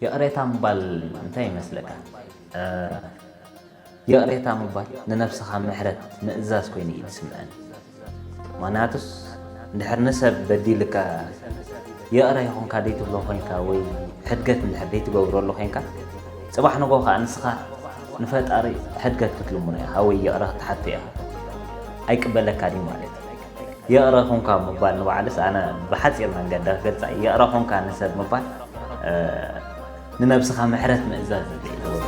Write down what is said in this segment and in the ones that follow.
ይቕሬታ ምባል እንታይ ይመስለካ? እ፣ ይቕሬታ ምባል ንነብስኻ ምሕረት ምእዛዝ ኮይኑ እዩ ዝስምዐኒ። ምኽንያቱስ እንድሕር ንሰብ በዲልካ ይቕረ ይኹንካ ደይትብሎ ኮይንካ ወይ ሕድገት እንድሕር ደይትገብረሉ ኮይንካ፣ ጽባሕ ንጎ ከኣ ንስኻ ንፈጣሪ ሕድገት ክትልምኖ ኢኻ ወይ ይቕረ ክትሓቶ ኢኻ። ኣይቅበለካን እዩ ማለት እዩ። ይቕረ ኹንካ ምባል ንባዕሉስ ኣነ ብሓጺር መንገዲ ክገልጻ፣ ይቕረ ኹንካ ንሰብ ምባል፣ እ፣ ንነብስኻ ምሕረት ምእዛዝ እዩ ዝብል።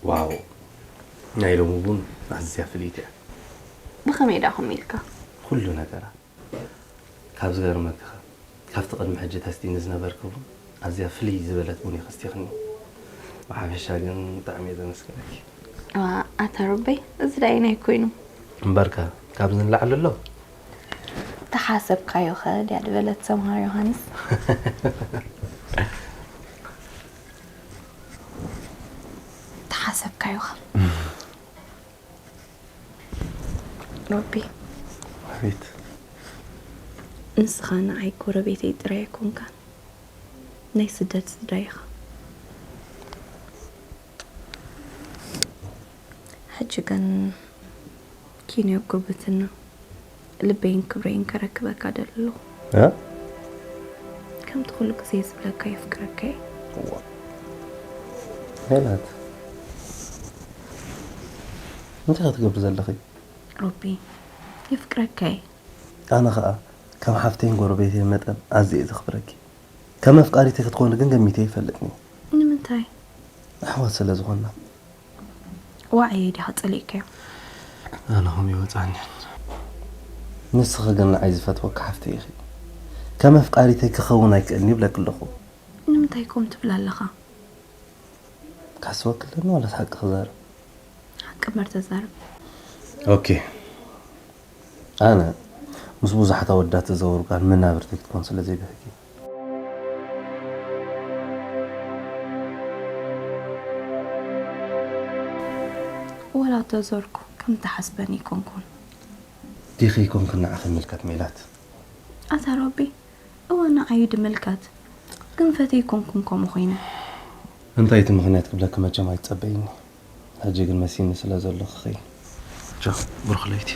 ዋው፣ ናይ ሎሚ ቡን ኣዝያ ፍልይቲ እያ። ብኸመይ ደኣ ከምኡ ኢልካ? ኩሉ ነገራ። ካብ ዝገርመካ፣ ካብቲ ቅድሚ ሕጂ ተስቲኒ ዝነበርኩ ቡን ኣዝያ ፍልይ ዝበለት ቡን ኢኺ ኣስቲኽኒ። ብሓፈሻ ግን ብጣዕሚ እየ ዘመስግነኪ። ዋ፣ ኣታ ረበይ፣ እዚ ደኣ ኣየናይ ኮይኑ? እምበርከ፣ ካብዚ ንላዕሊ ኣሎ? ተሓሰብካዮኸ ድያ ዝበለት ሰምሃር ዮሃንስ? ተሓሰብካዮኸ? ሮቢ። ኣቤት። ንስኻ ንዓይ ጎረቤተይ ጥራይ ኣይኮንካን፣ ናይ ስደት ስድራይ ኢኻ። ሕጂ ግን ኪንዮ ጉርብትና ልበይን ክብረይን ከረክበካ ደሊ ኣለኹ። እ? ከምቲ ኩሉ ግዜ ዝብለካ የፍቅረካ እየ። እዋ። ሜላት፣ እንታይ ክትገብሪ ዘለኺ? ሮቢ፣ የፍቅረካ እየ። ኣነ ኸኣ ከም ሓፍተይን ጎረቤተይን መጠን ኣዝየ እየ ዘኽብረኪ። ከም ኣፍቃሪተይ ክትኮኒ ግን ገሚተ ኣይፈልጥን እየ። ንምንታይ? ኣሕዋት ስለ ዝኾንና። ዋዕየይ ዲኻ ጸሊእካዮ? ኣነ ከምኡ ይወጽኣኒ። ንስኺ ግን ንዓይ ዝፈትወኪ ሓፍተይ ኢኺ። ከም ኣፍቃሪተይ ክኸውን ኣይክእልን ይብለኪ ኣለኹ። ንምንታይ ከምኡ ትብል ኣለኻ? ክሕስበኪ ኣለኒ ዋላስ ሓቂ ክዛረብ? ሓቂ እምበር ተዛረብ። ኦኬ። ኣነ ምስ ብዙሓት ኣወዳት ዝዘውር ጓል መናብርተይ ክትኮን ስለ ዘይብህጊ። ወላ ተዞርኩ ከም ትሓስበኒ ኣይኮንኩን። ዲኺ ኣይኮንክን ንዓኺ ይምልከት ሜላት። ኣታ ሮቢ፣ እወ ንዓዩ ድምልከት። ግን ፈተይኮንኩን ከምኡ ኮይነ። እንታይ እቲ ምኽንያት ክብለኪ መቸም ኣይትጸበይኒ። ሕጂ ግን መሲኒ ስለ ዘሎ ክኸይድ። ቻው፣ ብሩኽ ለይቲ።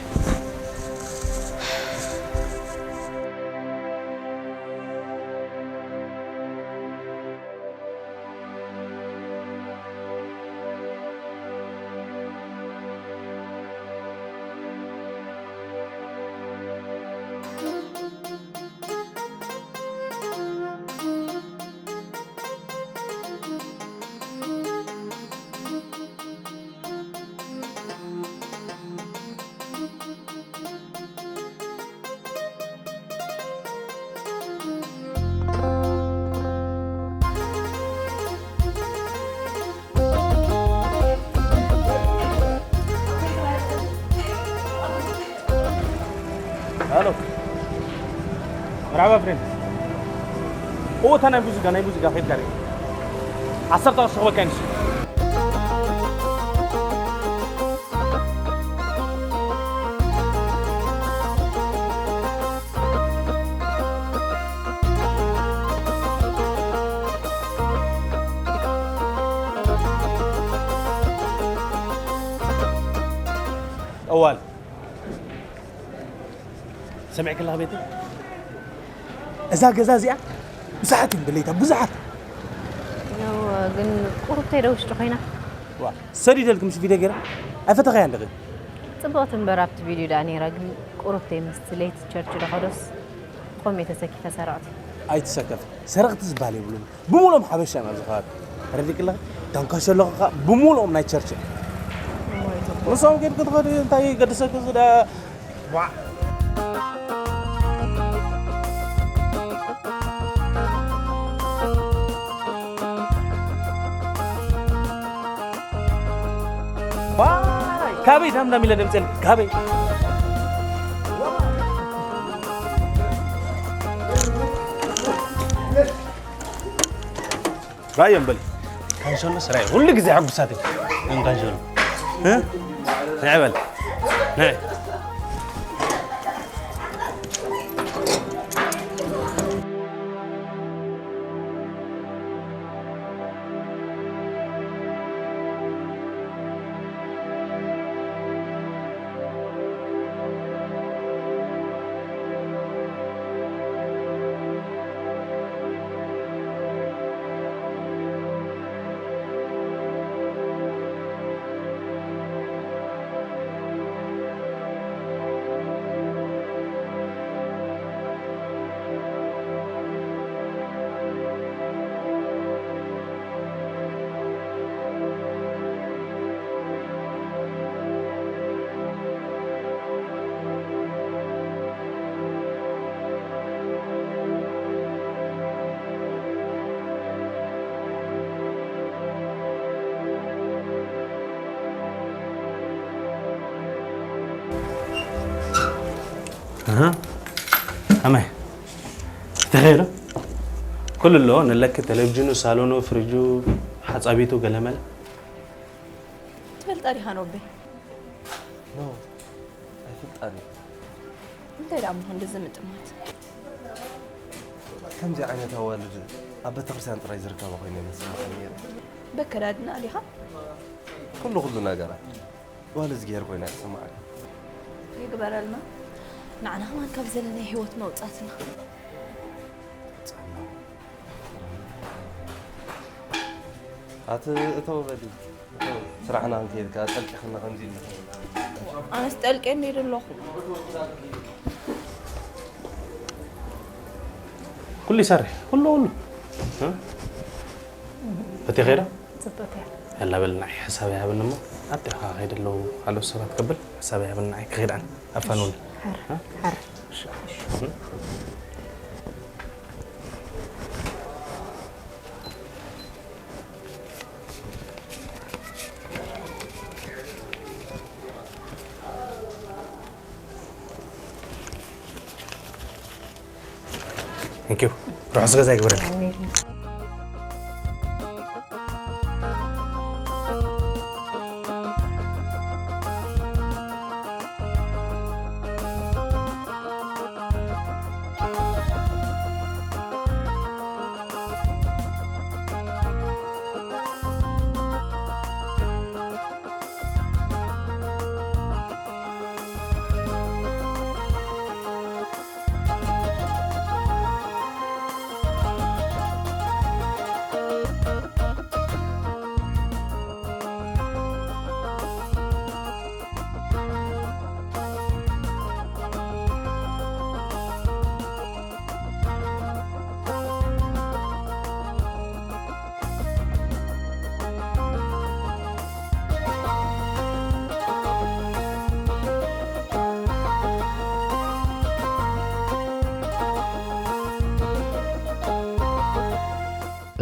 ሓባ ፍሬንድ። እዎ፣ እታ ናይ ሙዚቃ፣ ናይ ሙዚቃ ከይድካ ርእ። ዓሰርተ ቅርሺ ክበካ ይንሱ። እዋል። ሰሚዕኪ ኣለኺ ቤተይ? እዛ ገዛ እዚኣ ብዙሓት እዮም ድሌታ፣ ብዙሓት። ያው ግን ቁሩብተይ ዶ ውሽጢ ኮይና? ዋ፣ ሰዲደልኪ ምስ ቪድዮ ገይራ ኣይፈተኸያን ዲኺ? ጽብቕቲ እምበር ኣብቲ ቪድዮ ደኣ ነይራ፣ ግን ቁሩብተይ ምስቲ ለይቲ ቸርች ዶ ከዶስ ከምኡ እየ ተሰኪፈ ሰረቕቲ። ኣይትሰከፍ፣ ሰረቕቲ ዝበሃል የብሉን። ብምሉኦም ሓበሻ እዮም ኣብዚ ከባቢ። ተረዲእኪ ኣለኺ? ዳንካሾ ኣለኹ ከኣ ብምሉኦም ናይ ቸርች እዮም። እሞ ይጽቡቕ። ንሶም ኬድኪ ትኸዲ እንታይ ገድሰኪ እዚ ዳ-፣ ዋዕ። ዋይ! ካበይ ዳምዳም ኢለ ደምፅል? ካበይ? ራዮም በል። ካንሸሎ ስራይ ሁሉ ግዜ ሕጉሳት እዩ። እም ካንሸሎ። እ? ንዕ በል። ንዕ። ኣሃ። ከመይ? ተኸይዱ? ኩሉ ኣሎ፣ ንለኪ፣ ቴሌቪዥኑ፣ ሳሎኑ፣ ፍሪጁ፣ ሓጻቢቱ፣ ገለመለ። ትፈልጣ ዲኻ ኖቤ? ኖ፣ ኣይፍልጣን እየ። እንታይ ደኣ እሞ ክንድዚ ምጥማት? ከምዚ ዓይነት ኣዋልድ ኣብ ቤተክርስትያን ጥራይ ዝርከባ ኮይነ ይመስለኒ ነይረ። በከዳድና ዲኻ? ኩሉ፣ ኩሉ ነገራት። ጓል እዝግሄር ኮይና እያ ትስምዓኒ። ይግበረልና። ንዓና ከማን ካብ ዘለናይ ህይወት መውጻትና። ኣቲ እተው በሊ፣ እተው። ስራሕና ክንከይድ ከኣ ጠልቂኽና ከምዚ ኢልና። ኣነስ ጠልቄ እንዲድ ኣለኹ። ኩሉ ይሰርሕ፣ ኩሉ፣ ኩሉ። እ? በቲ ኸይዳ? ጽብቕቲ እያ። ያላ በል ንዓይ ሕሳብ ይሃብኒ እሞ፣ ኣብቲ ኸይደ ኣለዉ ካልኦት ሰባት ከብል፣ ሕሳብ ይሃብኒ ንዓይ ክኸይድ ኣነ። ኣፋንውኒ። ሓር፣ እ? ሓር። እሺ። እሺ። እ? Thank you። ርሑስ ገዛ ይግበረልኪ። ኣሜን።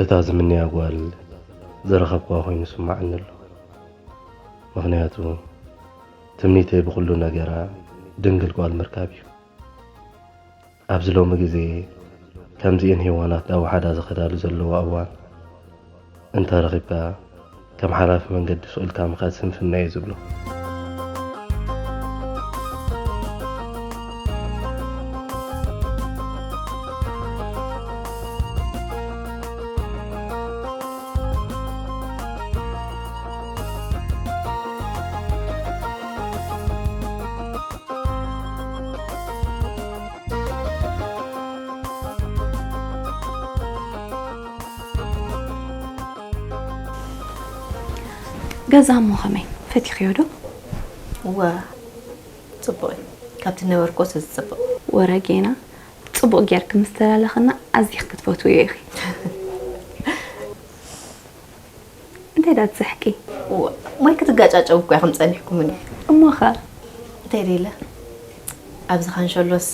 እታ ዝምነያ ጓል ዝረኸብክዋ ኮይኑ ይስምዓኒ ኣሎ። ምኽንያቱ ትምኒተይ ብኹሉ ነገራ ድንግል ጓል ምርካብ እዩ። ኣብዚ ሎሚ ግዜ ከምዚኤን ሄዋናት ናብ ወሓዳ ዝኸዳሉ ዘለዋ እዋን እንተረኺብካ፣ ከም ሓላፊ መንገዲ ስቕ ኢልካ ምኻድ ስንፍና እዩ ዝብሎ። ገዛ እሞ ከመይ ፈቲኽዮ ዶ? እወ ጽቡቕ እዩ። ካብቲ ነበርክዎ ስዝጽብቕ። ወረ ጌና ጽቡቕ ጌርኪ ምስ ተላለኽና ኣዚኺ ክትፈትውዮ ኢኺ። እንታይ ዳ ትስሕቂ? እወ ማይ ክትጋጫጨው እኮ ኢኹም ጸኒሕኩምኒ። እሞኸ? እንታይ ደይለ? ኣብዚ ካንሸሎስ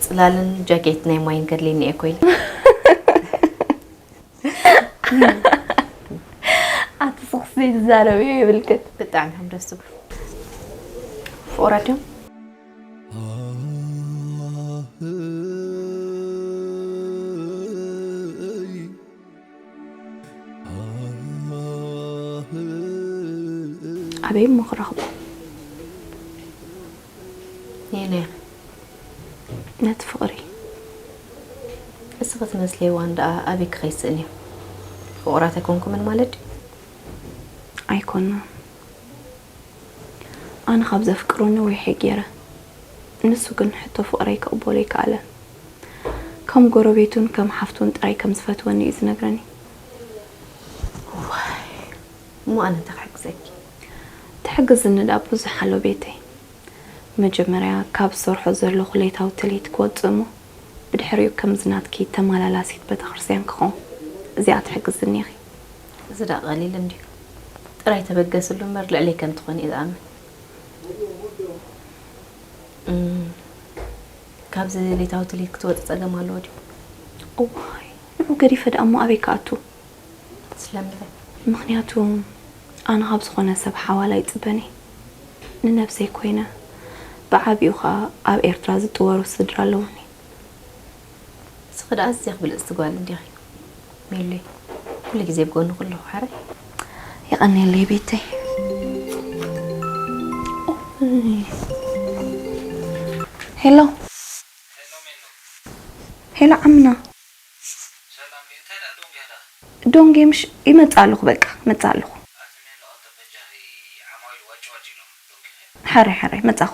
ጽላልን ጃኬት ናይ ማይን ከድልየኒ እየ እኮ ኢለ። ኣቲ ስኽሲ ዘይትዛረብዮ የብልክን። ብጣዕሚ እዮም ደስ ዝብሉ። ፍቑራት ድዮም? ኣበይ እሞ ክረኽቦ? የለ ነቲ ፍቕሪ። እስኺ ትመስሊ ሄዋን ደኣ ኣበይ ክኸይድ ስእኒ? ፍቑራት ኣይኮንኩምን ማለት ድዩ? ኣይኮንናን። ኣነ ካብ ዘፍቅሩኒ ውሕይ ገይረ። ንሱ ግን ሕቶ ፍቕረይ ክቕበሎ ኣይከኣለን። ከም ጎረቤቱን ከም ሓፍቱን ጥራይ ከም ዝፈትወኒ እዩ ዝነግረኒ። ዋይ እሞ ኣነ እንታይ ክሕግዘኪ? ትሕግዝኒ ደኣ ብዙሕ ኣሎ ቤተይ። መጀመርያ ካብ ዝሰርሖ ዘለኹ ሌታዊ ትልሂት ክወጽእ እሞ ብድሕሪኡ ከምዚ ናትኪ ተመላላሲት ቤተክርስትያን ክኸውን። እዚኣ ትሕግዝኒ ኢኺ። እዚ ደኣ ቀሊል እንድዩ። ጥራይ ተበገስሉ እምበር ልዕለይ ከም ትኾኒ እየ ዝኣምን። እም፣ ካብዚ ሌታዊ ትልሂት ክትወጺ ጸገም ኣለዎ ድዩ? እዋይ፣ ንዑ ገዲፈ ደኣ እሞ ኣበይ ክኣቱ? ስለምንታይ? ምኽንያቱ ኣነ ካብ ዝኾነ ሰብ ሓዋላ ኣይጽበን እየ። ንነብሰይ ኮይነ፣ ብዓቢኡ ኸኣ ኣብ ኤርትራ ዝጥወሩ ስድራ ኣለዉኒ። እስኺ ደኣ ኣዝኺ ብልጽቲ ጓል እንዲኺ ሜሉይ። ኩሉ ግዜ ኣብ ጎንኺ ኣለኹ ሓራይ። የቐንየለይ ቤተይ። ሄሎ ሄሎ ዓምና። ዶንጌ ምሽ ይመጽእ ኣለኹ በቃ ይመጽእ ኣለኹ። ሓራይ ሓራይ መጻኹ።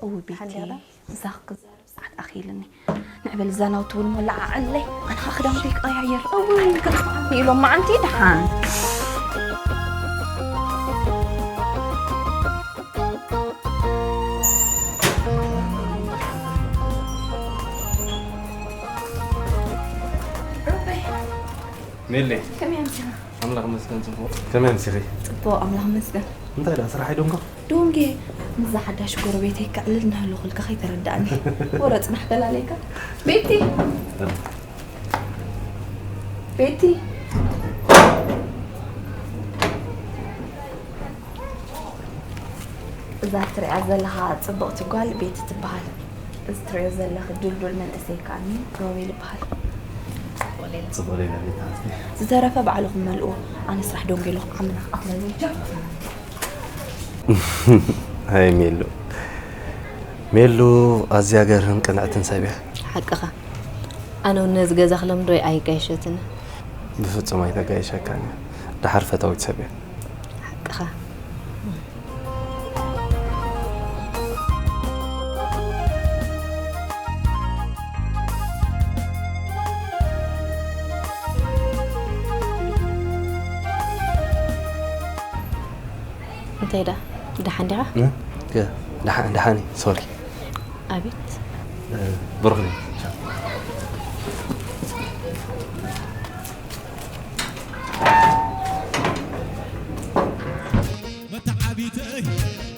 እው ቤቲ፣ ምሳኺ ክዛረብ ሰዓት ኣኺሉኒ። ንዕበል እዛ ናውቲ እውን መለዓዓለይ። ኣነ ኸዓ ክዳውንተይ ክቐያይር። እውይ፣ ክጥፍኣኒ እዩ ሎማዓንቲ። ደሓን። ሜሌ፣ ከመይ ኣምሲኻ? ኣምላኽ ይመስገን ጽቡቕ። ከመይ ኣምሲኺ? ጽቡቕ ኣምላኽ ይመስገን። እንታይ ደኣ ስራሕ ኣይዶንካ? ዶንጌ፣ ምስዛ ሓዳሽ ጎረቤተይ ከዕልል እናሃለኹልካ ከይተረድኣኒ። ወረ ጽናሕ በላለይካ። ቤቲ! ቤቲ! እዛ እትሪኣ ዘለኻ ጽብቕቲ ጓል ቤቲ ትበሃል። እዚ ትሪኦ ዘለኺ ድልዱል መንእሰይ ከኣኒ ሮቤል ይበሃል። ጽቡቕ ሌላ ቤት ኣንስቲ። ዝተረፈ ባዕልኹም መልእዎ። ኣነ ስራሕ ደንጎ ኣለኹ ዓምና ክኣኽለኒ። ሃይ ሜሉ። ሜሉ ኣዝያ ገርህን ቅንዕትን ሰብ እያ። ሓቅኻ። ኣነ እውን ነዚ ገዛ ክለምዶ ኣይጋየሸትን። ብፍጹም ኣይተጋየሸካን እያ። ደሓር ፈታዊት ሰብ እያ። ሓቅኻ። እንታይ ደኣ ደሓን ዲኻ? እ? ከ- ደሓ- ደሓን እየ፣ ሶሪ። ኣቤት። እ፣ ብሩኽ ነይ። ቻው። መተዓቢተይ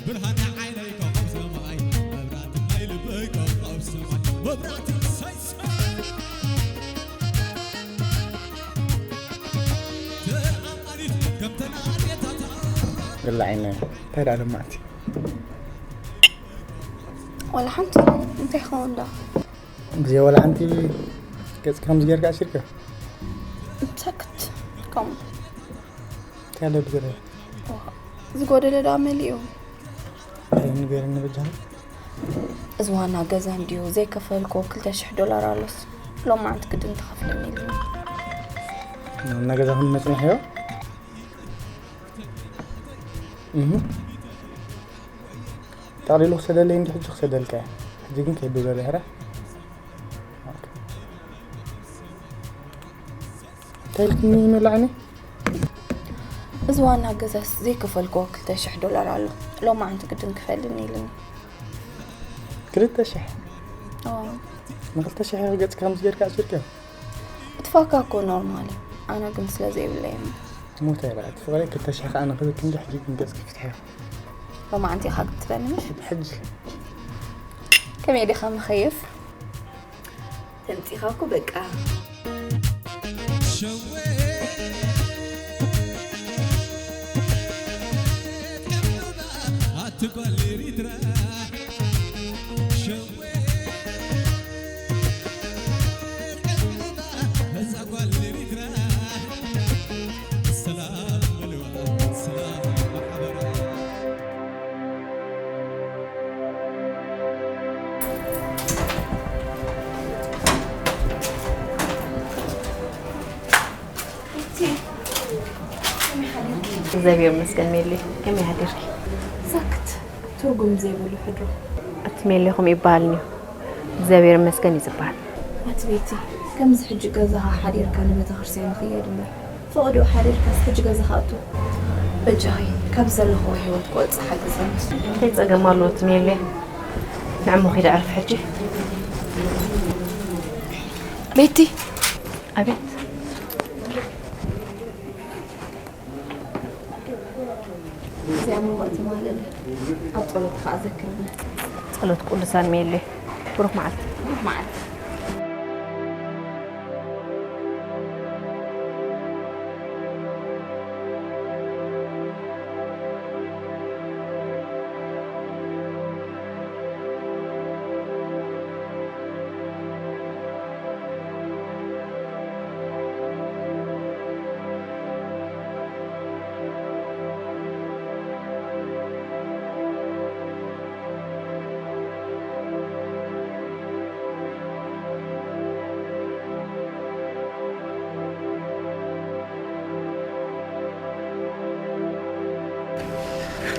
ብርሃን ዓይነይ ኮኸብ ሰማይ መብራህቲ ናይ ልበይ ኮኸብ ሰማይ መብራህቲ ሰይሰይ ተኣማኒት ከምተን ኣዴታታ ብላዒነ እንታይ ደኣ ለማዕቲ ወላ ሓንቲ እንታይ ይኸውን ዶ ብዘይ ዋላ ሓንቲ ገጽ ከምዚ ጌርካ ኣሲርካ? ሰክት። ከምኡ። እንታይ ኣሎ ዝጎደለ? ዋ፣ ዝጎደለ ደኣ መሊኡ። እንታይ ንገርኒ በጃኻ? እዚ ዋና ገዛ እንድዩ ዘይከፈልክዎ ክልተ ሽሕ ዶላር ኣሎስ፣ ሎማዓንቲ ግድን ትኸፍለኒ ኢሉኒ። ዋና ገዛኹም መጽናሕዮ? እህ። ጠቕሊሉ ክሰደለይ እንዲ ሕጂ ክሰደልካ እየ። ሕጂ ግን ከይዱ ገለ ሕራ። ኦኬ። እንታይ ኢልክኒ መላዕኒ? እዚ ዋና ገዛስ ዘይከፈልክዎ ክልተ ሽሕ ዶላር ኣሎ። ሎማዓንቲ ግድን ክፈልኒ ኢሉኒ። ክልተ ሽሕ? ኣዎ። ንክልተ ሽሕ ገጽካ ከምዚ ጌርካ ኣሲርካዮ? እትፋካ እኮ ኖርማል እዩ። ኣነ ግን ስለ ዘይብለይ እሞ። ሞት ኣይረኣት ፍቕረይ፣ ክልተ ሽሕ ከኣ ንኽብል ክንዲ ሕጂ ግን ገጽኪ ፍትሕዮ። ሎማዓንቲ ኢኻ ክትበኒ ምሽ? ሕጂ። ከመይ ዲኻ መኸይፍ? ተምጺኻ እኮ በቃ። ሸወት ቀምባ ኣቲ ጓል ኤሪትራ። ሸወት ቀምባ እዛ ጓል ኤሪትራ። ሰላም በልዋ፣ ሰላም ማሕበራ። እግዚኣብሔር ይመስገን ሜሊ፣ ከመይ ሓዲርኪ? ሰክት፣ ትርጉም ዘይብሉ ሕድሮ። ኣቲ ሜሊ፣ ከምኡ ይበሃል እንድዩ። እግዚኣብሔር ይመስገን እዩ ዝበሃል። ኣቲ ቤቲ፣ ከምዚ ሕጂ ገዛኻ ሓዲርካ ንቤተክርስትያን ንኽየድ እምበር፣ ፈቐድኡ ሓዲርካስ ሕጂ ገዛኻ እቶ። በጃኺ፣ ካብ ዘለኽዎ ህይወት ክወጽእ ሓግዘኒ። እንታይ ጸገም ኣለዎ እቲ ሜሌ? ንዕሞ ኺድ ኣዕርፍ ሕጂ። ቤቲ። ኣቤት። እዚኣ መወቕቲ ማለት ኣብ ጸሎት ከዓ ዘክርኒ። ጸሎት ቅዱሳን ሜሌ። ብሩኽ መዓልቲ። ብሩኽ መዓልቲ።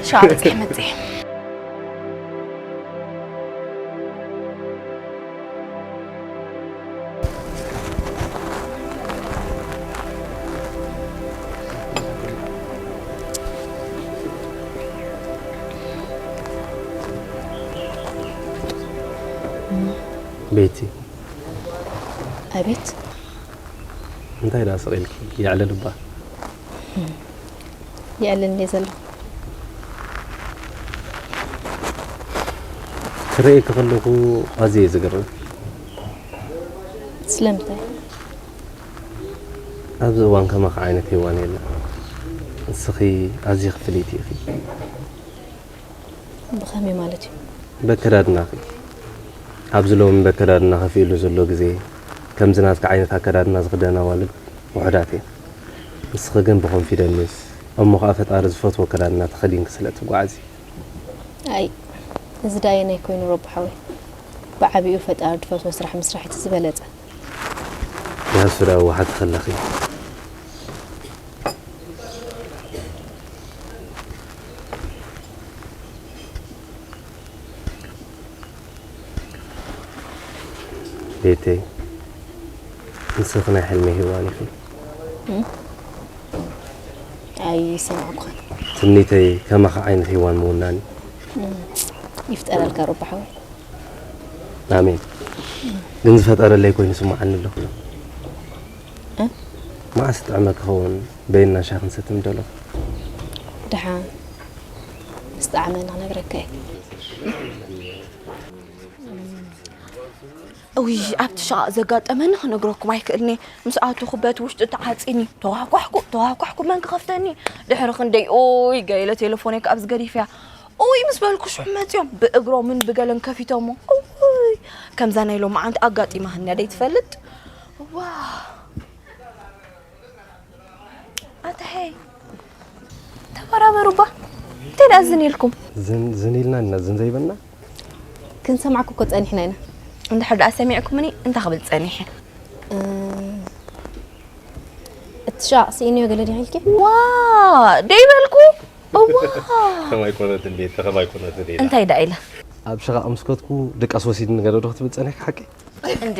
ሻዕ በፂሐ መፅአ። ቤቲ። ኣቤት። እንታይ ደኣ ስቕ ኢልኪ? የዕልል እባ። የዕልል እንድየ ዘለኹ። ክርእየኪ ከለኹ ኣዝየ እየ ዝግረም። ስለምንታይ? ኣብዚ እዋን ከማኺ ዓይነት ሄዋን የለን። ንስኺ ኣዚኺ ፍልይቲ ኢኺ። ብኸመይ ማለት እዩ? በከዳድናኺ። ኣብዚ ሎሚ በከዳድና ከፍ ኢሉ ዘሎ ግዜ፣ ከምዚ ናትኪ ዓይነት ኣከዳድና ዝኽደና ኣዋልድ ውሑዳት እየን። ንስኺ ግን ብኮንፊደንስ፣ እሞ ኸኣ ፈጣሪ ዝፈትዎ ኣከዳድና ተኸዲንኪ ስለ እትጓዓዚ። ኣይ፣ እዚ ደኣ ኣየናይ ኮይኑ ረቡ ሓወይ? ብዓቢኡ ፈጣሪ ዝፈትዎ ስራሕ ምስራሕ እቲ ዝበለጸ። ያሱ ደኣ ወሓቲ ከለኺ። ቤተይ፣ ንስኺ ናይ ሕልመይ ሄዋን ኢኺ። እም? ኣይሰማዕኩኻን። ትምኒተይ ከማኺ ዓይነት ሄዋን ምውናን እዩ። እም። ይፍጠረልካ ረቢ ሓወይ። ኣሜን። ግን ዝፈጠረለይ ኮይኑ ይስምዓኒ ኣሎ። እ? መዓስ ይጥዕመኪ ክኸውን በይንና ሻሂ ክንሰቲ ምደለኹ። ደሓን ምስ ጠዓመኒ ክነግረካ እየ። እውይ፣ ኣብቲ ሸቓቕ ዘጋጠመኒ ክነግረኩም ኣይክእልን እየ። ምስ ኣተኹ በቲ ውሽጢ ተዓጺኒ፣ ተዋኳሕኩ፣ ተዋኳሕኩ፣ መን ክኸፍተኒ? ድሕሪ ክንደይ ኦይ ገለ ቴሌፎነይ ከኣ ኣብዚ ገዲፈያ። ኡይ ምስ በልኩ ሽዑ መጺኦም ብእግሮምን ብገለን ከፊቶሞ። እውይ። ከምዛ ናይ ሎማዓንቲ ኣጋጢማህኒ ደይ ትፈልጥ? ዋ ኣታ ሄይ ተበራበሩ እባ። እንታይ ደኣ ዝን ኢልኩም? ዝን ዝን ኢልና እና ዝን ዘይበልና። ክንሰማዕኩ እኮ ጸኒሕና ኢና። እንድሕር ደኣ ሰሚዕኩምኒ እንታይ ክብል ጸኒሐ? እቲ ሸቓቕ ስኢንዮ ገለ ዲኺ ኢልኪ? ዋ ደይበልኩ። እዋ ከማይ ኮነት እንዴ ተኸማይ ኮነት እንዴ እንታይ ደኣ ኢለ? ኣብ ሸቓቕ ምስ ከትኩ ድቃስ ወሲድኒ ገለ ዶ ክትብል ጸኒሕካ ሓቂ? እንዴ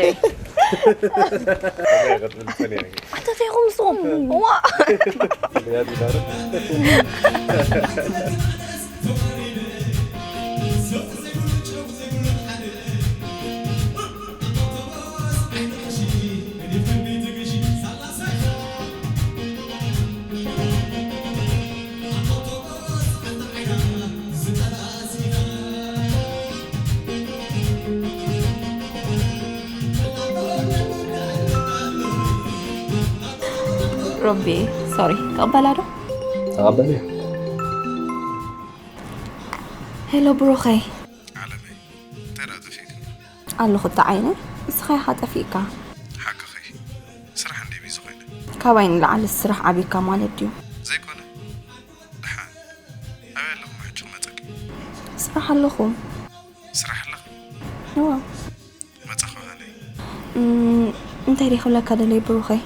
ኣታ ተይኹም ንስኹም? ዋ ሮቢ ሶሪ ክቕበላ ዶ? ተቐበልዮ። ሄሎ ብሩኸይ። ዓለመይ እንታይ ደኣ ጠፊእክኒ? ኣለኹ እታ ዓይነ ንስኻ ኢኻ ጠፊእካ። ሓቅኺ ስራሕ እንደ ቢዚ ኮይነ። ካባይ ንላዕሊ ስራሕ ዓቢካ ማለት ድዩ? ዘይኮነ ደሓን ኣበይ ኣለኹም ሕጂ ክመፀኪ? ስራሕ ኣለኹ። ስራሕ ኣለኺ? እዋ። መጻኹ ሃለይ። እም፣ እንታይ ደይ ክብለካ ደለይ ብሩኸይ?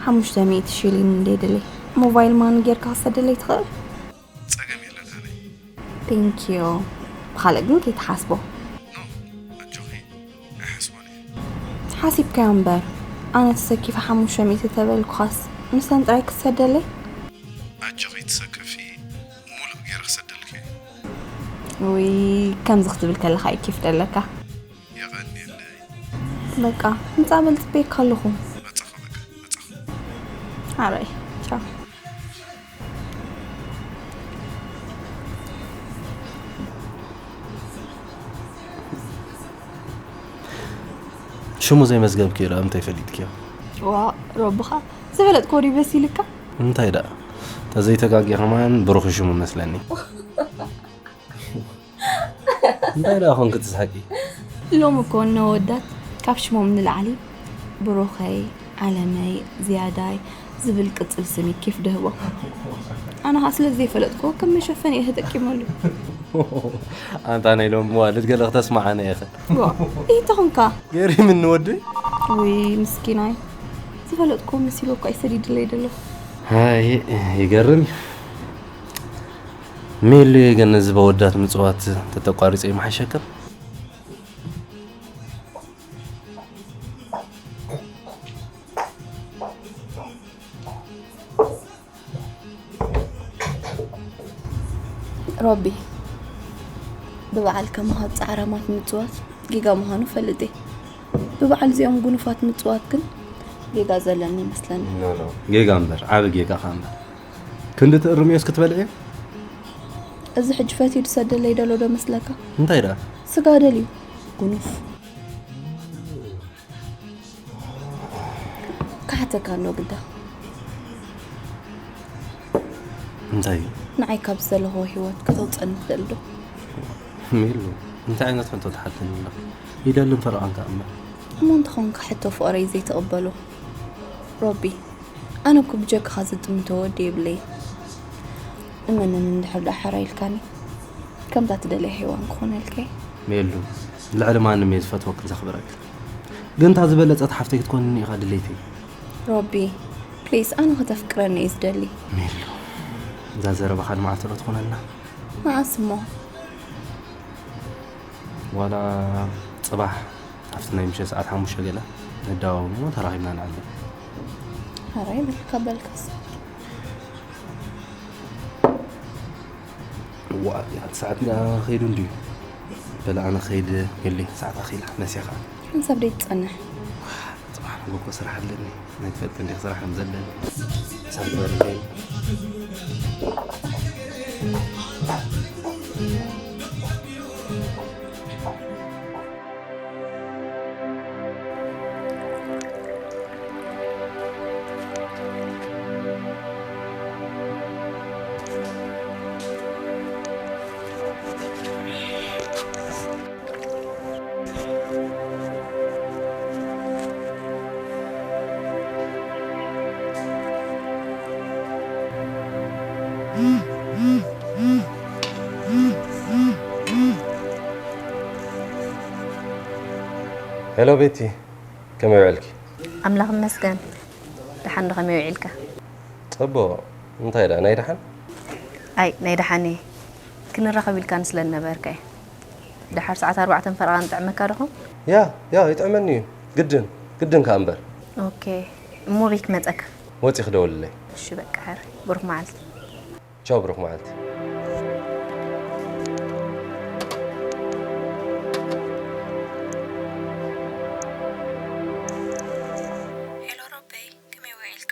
ሓሙሽተ ሚእቲ ሽሊን እንደ ደለይ ሞባይል ማኒ ጌርካ ክሰደለይ ትኽእል? ጸገም የለን ሃለይ። Thank you። ብኻልእ ግን ከይትሓስቦ። ኖ ኣጆኺ ኣይሓስቦን እየ። ሓሲብካዮ እምበር ኣነ ተሰኪፈ ሓሙሽተ ሚእቲ ተበልኩኻስ ንሰን ጥራይ ክትሰደለይ? ኣጆኺ ትሰከፊ ሙሉእ ገይረ ክሰደልኪ እየ። ውይ ከምዚ ክትብል ከለኻ እዩ ኬፍ ደለካ። የቐንየለይ። በቃ ምጻእ በል ጽበየካ ኣለኹ። መጻኹ በቃ መጻኹ። ሓራይ ቻው። ሽሙ ዘይመዝገብክዮ ደኣ እንታይ ፈሊጥክዮ? ዋ ረብኻ ዝፈለጥክዎ ድዩ መሲልካ? እንታይ ደኣ ተዘይተጋጊ ከማን ብሩኽ ሽሙ መስለኒ። እንታይ ደኣ ኾንክ ትስሓቂ? ሎም እኮ እነ ወዳት ካብ ሽሞም ንላዕሊ ብሩኸይ፣ ዓለመይ፣ ዝያዳይ ዝብል ቅጽል ስም እዩ ኬፍ ደህቦ። ኣነ ኸኣ ስለ ዘይፈለጥክዎ ከም መሸፈኒ እየ ተጠቂመሉ። ኣንታ ናይ ሎም መዋልድ ገለ ክተስምዓና ኢኸ? ዋ፣ ኢተኹንካ። ገሪምኒ ወደይ። ውይ ምስኪናይ። ዝፈለጥክዎ መሲልዎ እኳ እዩ ሰዲድለይ ደሎ። ኣይ ይገርም እዩ። ሜሉ ገን ነዚ በወዳት ምጽዋት ተተቋሪጸ ይመሓሸክን። ሮቢ ብበዓል ከማኻ ጻዕራማት ምጽዋት ጌጋ ምዃኑ ፈልጥ እየ። ብበዓል እዚኦም ጉኑፋት ምጽዋት ግን ጌጋ ዘለኒ ይመስለኒ። ኖ ኖ ጌጋ እምበር ዓቢ ጌጋ ኸኣ እምበር። ክንዲ ትእርምዮስ ክትበልዕዮ? እዚ ሕጂ ፈትዩ ዝሰደለይ ደሎ ዶ መስለካ? እንታይ ደኣ? ስጋ ደልዩ ጉኑፍ። ክሓተካ ኣሎ ግዳ። እንታይ እዩ? ንዓይ ካብ ዘለኽዎ ህይወት ከተውፀኒ ትኽእል ዶ? ሜሉ እንታይ ዓይነት ሕቶ ትሓተኒ ኣለኺ? ይደልን ፈረቓን ከኣ እምበር። እሞ እንተኾንካ ሕቶ ፍቕረይ ዘይትቕበሎ ሮቢ። ኣነ እኮ ብጀካኻ ዝጥምቶ ወዲ የብለይን። እመነኒ እንድሕር ደኣ ሓራ ኢልካኒ ከምታ ትደልያ ሄዋን ክኾነልካ እየ። ሜሉ ልዕሊ ማንም እየ ዝፈትወክን ዘኽብረክን። ግን እታ ዝበለጸት ሓፍተይ ክትኮንኒ ኢኻ ድሌተይ። ሮቢ ፕሊስ ኣነ ከተፍቅረኒ እየ ዝደሊ። ሜሉ እዛ ዘረባኻ ልምዓት ዶ ትኾነልና? መዓስ እሞ? ዋላ ጽባሕ ኣብቲ ናይ ምሸት ሰዓት ሓሙሽተ ገለ ንደዋወል እሞ ተራኺብና ንዓሊ። ሕራይ በልካ በልካስ። ዋ እቲ ሰዓት ዳ ኸይዱ እንድዩ። በል ኣነ ኸይድ ገሊ ሰዓት ኣኺላ መሲኻ። ሓንሳብ ደይ ትጸንሕ። ጽባሕ ንጎኮ ስራሕ ኣለኒ። ናይ ትፈልጥ እንዲኽ ስራሕ ከም ዘለኒ። ሳብ ዝበልከይ። ሄሎ ቤቲ፣ ከመይ ውዕልኪ? ኣምላኽ ይመስገን። ደሓን ዶ? ከመይ ውዒልካ? ጽቡቕ። እንታይ ደኣ ናይ ደሓን? ኣይ ናይ ደሓን እየ። ክንራኸብ ኢልካኒ ስለ ዝነበርካ እየ። ደሓር ሰዓት ኣርባዕተ ፈረቓ ንጥዕመካ ዶ ኾን? ያ ያ ይጥዕመኒ እዩ። ግድን ግድን ከኣ እምበር። ኦኬ። እሞ ቤት ክመጸካ። ወጺኺ ደውልለይ። እሺ በቃ ሕራይ። ብሩኽ መዓልቲ። ቻው ብሩኽ መዓልቲ። ሄሎ ሮበይ፣ ከመይ ውዒልካ?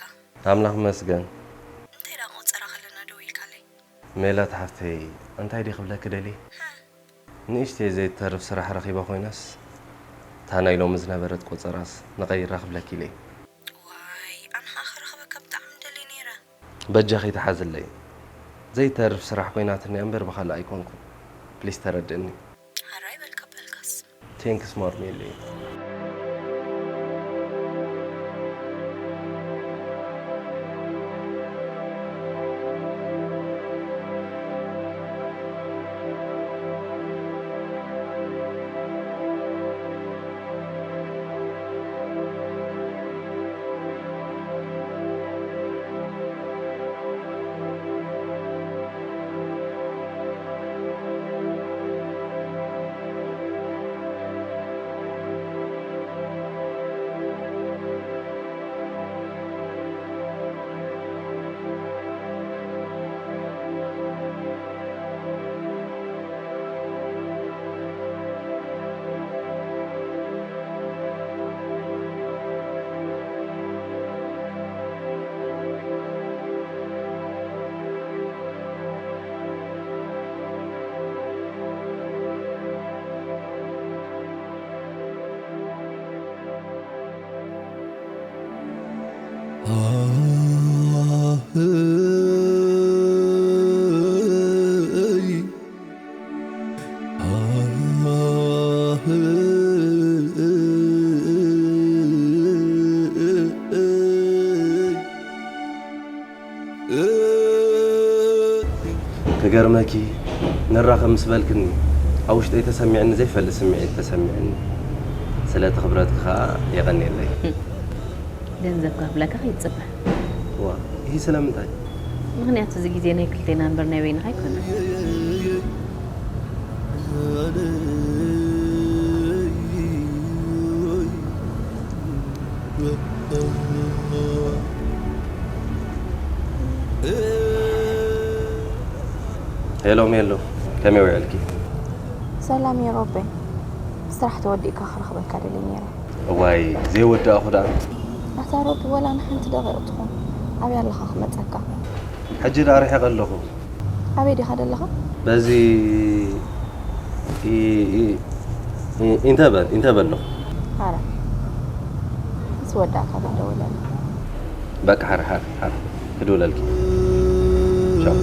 ኣምላኽ ይመስገን። እንታይ ደኣ ቆጸራ ከለና ደዊልካለይ? ሜላት ሓፍተይ፣ እንታይ ድየ ክብለኪ ደልየ? ንእሽተይ ዘይትተርፍ ስራሕ ረኺበ ኮይነስ፣ እታ ናይ ሎሚ ዝነበረት ቆጸራስ ንቐይራ ክብለኪ ኢለ እየ። ዋይ፣ ኣነ ኸኣ ክረኽበካ ብጣዕሚ ምደሊ ነይረ። በጃኺ ተሓዝለይ። ዘይተርፍ ስራሕ ኮይናትኒ እያ እምበር ብኻልእ ኣይኮንኩን። ፕሊስ ተረድእኒ። ሓራይ በል ካበልካስ። ቴንክስ ማር ሜሊ። ክገርመኪ፣ ንራኸብ ምስ በልክኒ፣ ኣብ ውሽጠይ ተሰሚዕኒ ዘይፈልጥ ስምዒት ተሰሚዕኒ። ስለቲ ክብረትኪ ኸኣ የቐንየለይ። ገንዘብ ክኸፍለካ ከይትጽበ። ዋ፣ ይህ ስለምንታይ? ምኽንያቱ እዚ ግዜ ናይ ክልቴና እምበር ናይ በይንኻ ኣይኮነን። ሄሎ ሜሉ፣ ከመይ ውዕልኪ? ሰላም እየ ሮቤ። ስራሕ ተወዲእካ ክረኽበካ ደልየ ነይረ። እዋይ ዘይወዳእኹ ደኣ። ኣታ ሮቢ ወላ ንሓንቲ ደቂቕ ትኹን ኣበይ ኣለኻ ክመጸካ? ሕጂ ደኣ ርሒቐ ኣለኹ። ኣበይ ዲኻ ደለኻ? በዚ ኢ- ኢ- ኢ- ኢንተበል ኢንተበል ኣለኹ። ኣረ ምስ ወዳእካ ደውለለይ። በቃ ሓር ሓር ሓር ክድውለልኪ። ቻው።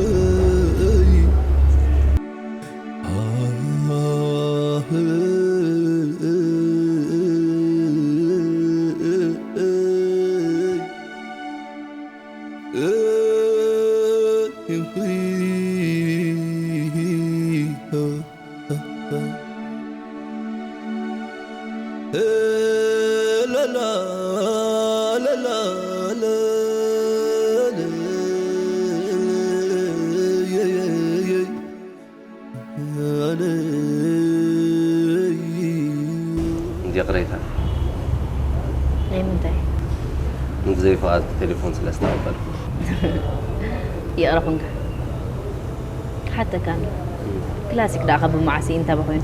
ይቕሬታ። ናይ ምንታይ? ንብዘይ ፍቓድኪ ቴሌፎን ስለ ዝተቐበልኩ። ይቕረ ኩንካ። ክሓተካ ኣሎ። ክላሲክ ደኣ ካብ መዓስ እዩ እንተበ ኮይኑ?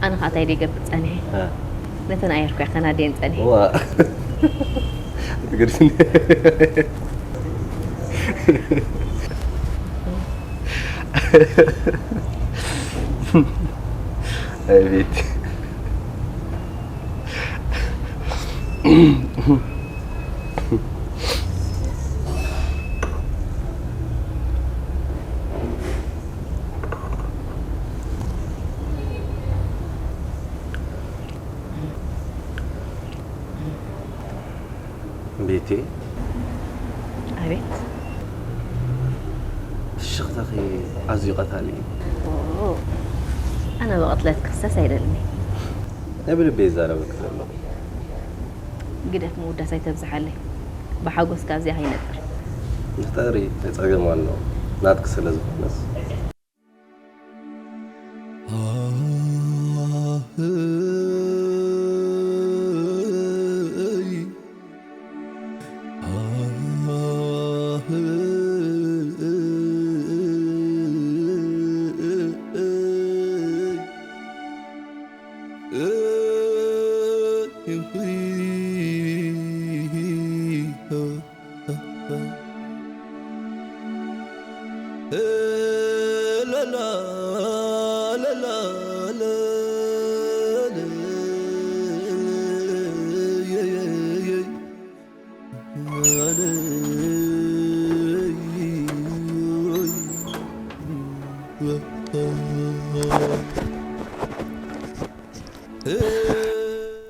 ኣነ ኸኣ እንታይ ደይገብር ጸኒሐ? እ። ነተን ኣየርኩ እያ ከናድየን ጸኒሐ። ዋ። ትገርዝኒ። ኣቤት። ቤቲ። ኣቤት። ፍሽኽታኺ ኣዝዩ ቀታሊ እዩ። ኦ፣ ኣነ ብቕትለት ክኽሰስ ኣይደልን እየ። ናይ ብልበይ ይዛረበኪ ዘለኹ። ግደፍ ምውዳስ ኣይተብዝሓለይ። ብሓጎስ ካብዚኣ ከይነጥር። ንፍጠሪ፣ እንታይ ጸገም ኣሎ? ናትኪ ስለ ዝኾነስ።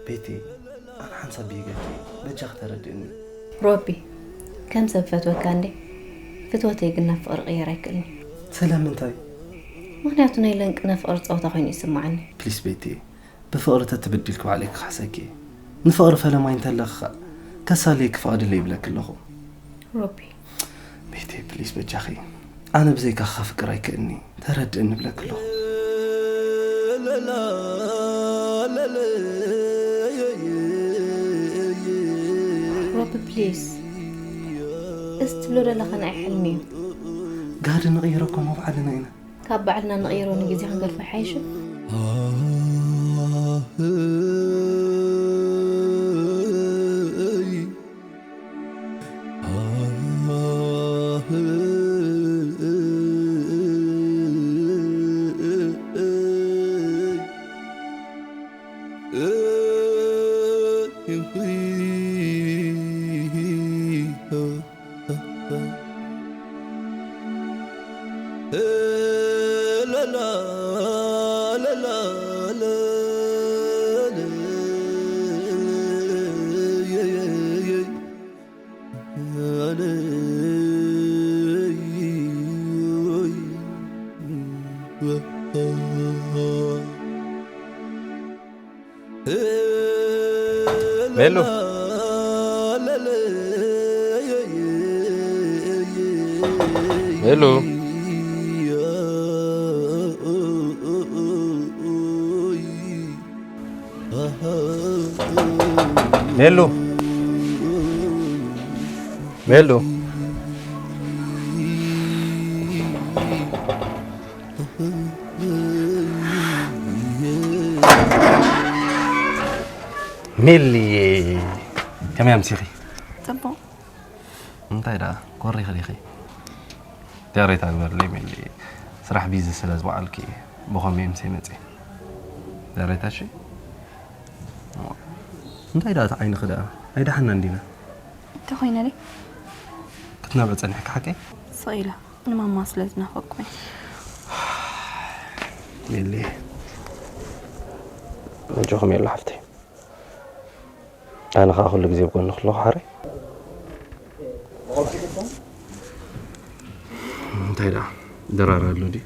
ቤቲ፣ ኣነ ሓንሳብ ብይገኪ፣ በጃኺ ተረድእኒ። ሮቢ፣ ከም ሰብ ፈትወካ እንዴ? ፍትወተይ ግን ናብ ፍቕሪ ቅየር ኣይክእልን እዩ። ስለምንታይ? ምኽንያቱ ናይ ለንቅነ ፍቕሪ ጸወታ ኮይኑ ይስምዓኒ። ፕሊስ ቤቲ፣ ብፍቕሪ ተትብድልኪ ባዕለይ ክኽሕሰኪ እየ። ንፍቕሪ ፈለማይ እንተለኺ ኸኣ ከሳልየኪ ፍቐድለይ ይብለኪ ኣለኹ። ሮቢ። ቤቲ፣ ፕሊስ በጃኺ። ኣነ ብዘይካኺ ከፍቅር ኣይክእልኒ። ተረድእኒ እብለኪ ኣለኹ። ሮቢ፣ ፕሊስ። እዚ ትብሎ ዘለኻ ናይ ሕልሚ እዩ። ጋዲ ንቕይሮ እኮ እሞ ባዕልና ኢና። ካብ ባዕልና ንቕይሮ ንግዜ ክንገድፎ ይሓይሽ። ሜሉ። ሜሉ። ሜሉ። ሜሉ። ሜልየ፣ ከመይ ኣምሲኺ? ጽቡቕ። እንታይ ደኣ፣ ኮሪኺ ዲኺ? ደሬታ ግበርለይ ሜልየ። ስራሕ ቢዚ ስለ ዝወዓልኩ እየ ብኸምኡ ምሰ መጽየ። ደሬታ እሺ? እንታይ ደኣ እቲ ዓይንኺ ደኣ? ኣይደሓናን ዲና? እንታይ ኮይነ ደይ? ክትነብዒ ጸኒሕኪ ሓቀይ? ስቕ ኢለ ንማማ ስለ ዝናፈቅኩ እየ። ሜሊ፣ ኣጆኺ ሜሉ ሓፍተይ። ኣነ ኸኣ ኩሉ ግዜ ኣብ ጎንኺ ኣለኹ ሓረይ። እንታይ ደኣ፣ ደራር ኣሎ ድዩ?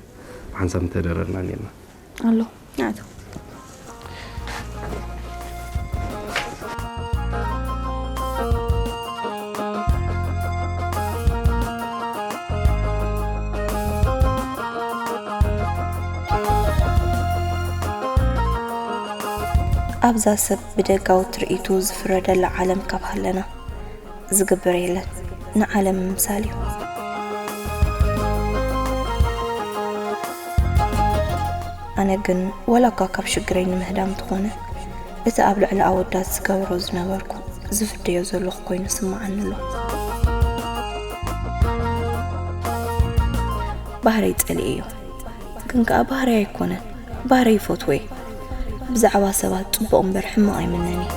ሓንሳብ ምተደረርና ኔርና። ኣሎ፣ ንኣቶ። ኣብዛ ሰብ ብደጋዊ ትርኢቱ ዝፍረደላ ዓለም ካብ ሃለና፣ ዝግበር የለን። ንዓለም ምምሳል እዩ። ኣነ ግን፣ ዋላ እኳ ካብ ሽግረይ ንምህዳም እንተኾነ፣ እቲ ኣብ ልዕሊ ኣወዳት ዝገብሮ ዝነበርኩ፣ ዝፍደዮ ዘለኹ ኮይኑ ይስምዓኒ ኣሎ። ባህረይ ጸሊኤዮ። ግን ከኣ ባህረይ ኣይኮነን። ባህረይ ይፈትዎ እየ። ብዛዕባ ሰባት ጽቡቕ እምበር ሕማቕ ኣይምነን እየ።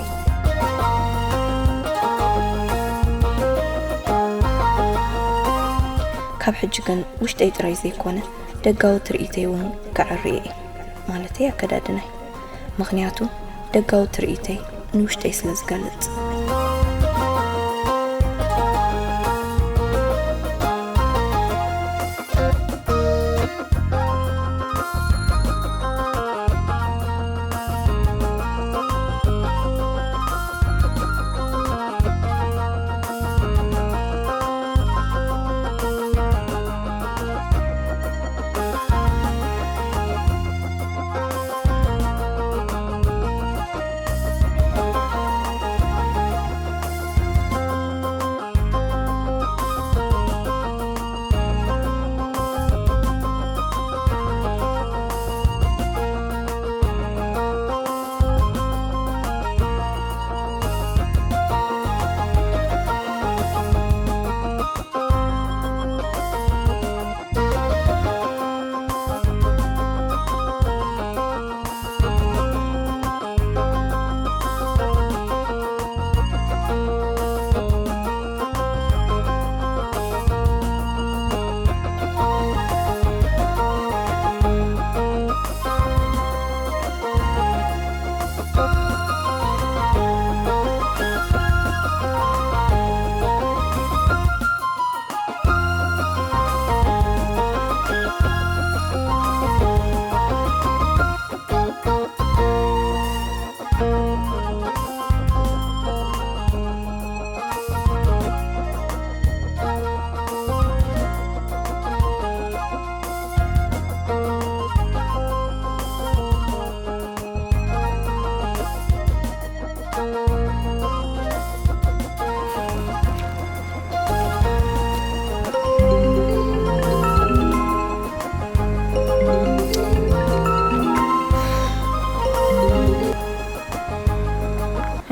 ካብ ሕጂ ግን ውሽጠይ ጥራይ ዘይኮነ፣ ደጋዊ ትርኢተይ እውን ከዐርዮ እየ። ማለተይ ኣከዳድናይ። ምኽንያቱ ደጋዊ ትርኢተይ ንውሽጠይ ስለ ዝገልጽ።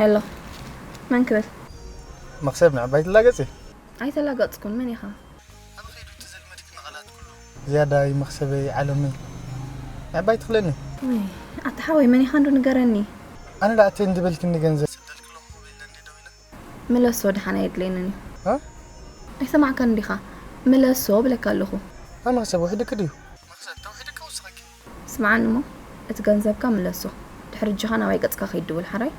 ሄሎ፣ መን ክብል? መኽሰብ ንዕባይ ትላገጺ? ኣይተላገጽኩን፣ መን ኢኻ? ኣበይ ከይዱ እቲ ዘልመድክኒ ቃላት ኩሉ? ዝያዳይ መኽሰበይ ዓለመይ። ንዕባይ ትኽለኒ? ውይ፣ ኣታ ሓወይ፣ መን ኢኻ እንዶ ንገረኒ? ኣነ ደኣ እቲ እንድበልክኒ ገንዘብ ሰደልክሎም ክብል ኢለ እንዲ ደው ኢለ። ምለሶ፣ ደሓን ኣየድልየንን እዩ። እ? ኣይሰማዕካን ዲኻ? ምለሶ ብለካ ኣለኹ። ኣይ መኽሰብ ውሕድኪ ድዩ? መኽሰብ ተውሒድካ ወስኸኪ። ስምዓኒ እሞ፣ እቲ ገንዘብካ ምለሶ። ድሕሪ እጅኻ ናባይ ገጽካ ከይትድውል ሓራይ።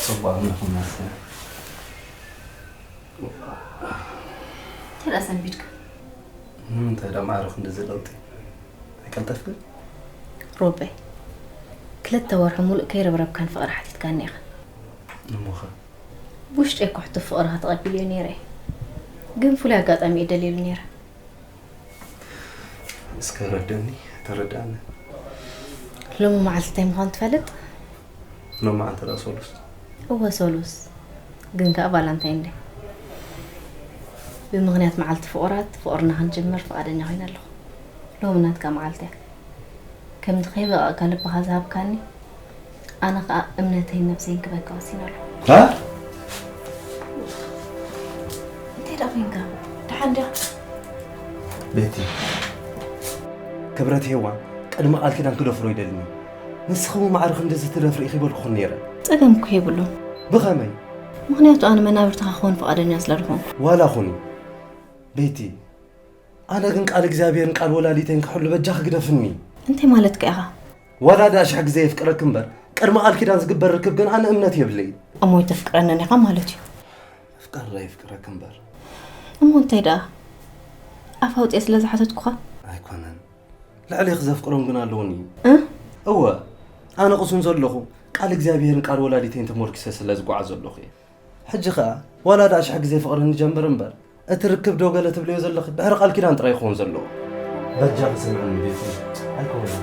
ጽቡቕ ኣለኹም መሰለኝ። እንታይ ደኣ ሰንቢድካ? ንምንታይ ደኣ ማዕረ ክንድዚ ለውጢ? ኣይቀልጠፍክን? ሮቤ፣ ክልተ ወርሒ ሙሉእ ከይረብረብካን ፍቕሪ ሓቲትካኒ ኢኻ። እሞኸ? ብውሽጠይ እኮ ሕቶ ፍቕርኻ ተቐቢለዮ ነይረ እየ። ግን ፍሉይ ኣጋጣሚ እየ ደልየሉ ነይረ። እስከ ረደኒ፣ ተረዳእኒ። ሎሚ መዓልቲ እንታይ ምዃኑ ትፈልጥ? ሎሚ መዓልቲ ደኣ ሰሉስ። እወ ሰሉስ፣ ግን ከኣ ቫላንታይን ደይ። ብምኽንያት መዓልቲ ፍቑራት ፍቕርና ክንጅምር ፍቓደኛ ኮይነ ኣለኹ። ሎሚ ናትካ መዓልቲ እያ። ከምቲ ከይበቐቕካ ልብኻ ዝሃብካኒ፣ ኣነ ኸኣ እምነተይን ነብሰይን ክበካ ወሲነ ኣለኹ። ሃ? እንታይ ደኣ ኮይንካ? ደሓን ዲኻ? ቤቲ፣ ክብረት ሄዋን ቅድሚ ቃል ኪዳን ክደፍሮ ይደልኒ። ንስኺ እውን ማዕረ ክንድዚ ትደፍሪ ኢኺ በልኩኽን ነይረ። ጸገም እኮ የብሉን። ብኸመይ? ምኽንያቱ ኣነ መናብርትኻ ክኾን ፍቓደኛ ስለ ዝኾንኩ። ዋላ ኹኒ። ቤቲ፣ ኣነ ግን ቃል እግዚኣብሔርን ቃል ወላዲተይን ክሕሉ በጃኺ ግደፍኒ። እንታይ ማለትካ ኢኻ? ዋላ ደኣ ሽሕ ግዜ የፍቅረኪ እምበር፣ ቅድሚ ቃል ኪዳን ዝግበር ርክብ ግን ኣነ እምነት የብለይን። እሞ ኣይተፍቅረንን ኢኻ ማለት እዩ? ምፍቃር ደኣ የፍቅረኪ እምበር። እሞ እንታይ ደኣ? ኣፍ ኣውፅኤ ስለ ዝሓተትኩኻ? ኣይኮነን። ልዕሌኺ ዘፍቅሮም ግን ኣለዉኒ። እ? እወ፣ ኣነ ቅሱን ዘለኹ ቃል እግዚኣብሔርን ቃል ወላዲተይን ተሞርኪሰ ስለ ዝጓዓዝ ዘለኹ እየ። ሕጂ ኸኣ ዋላ ደኣ ሽሕ ግዜ ፍቕሪ ንጀምር እምበር፣ እቲ ርክብ ዶ ገለ ትብልዮ ዘለኺ ድሕሪ ቃል ኪዳን ጥራይ ይኸውን ዘለዎ። በጃኺ ስምዕኒ ቤቲ፣ ኣይኮነን።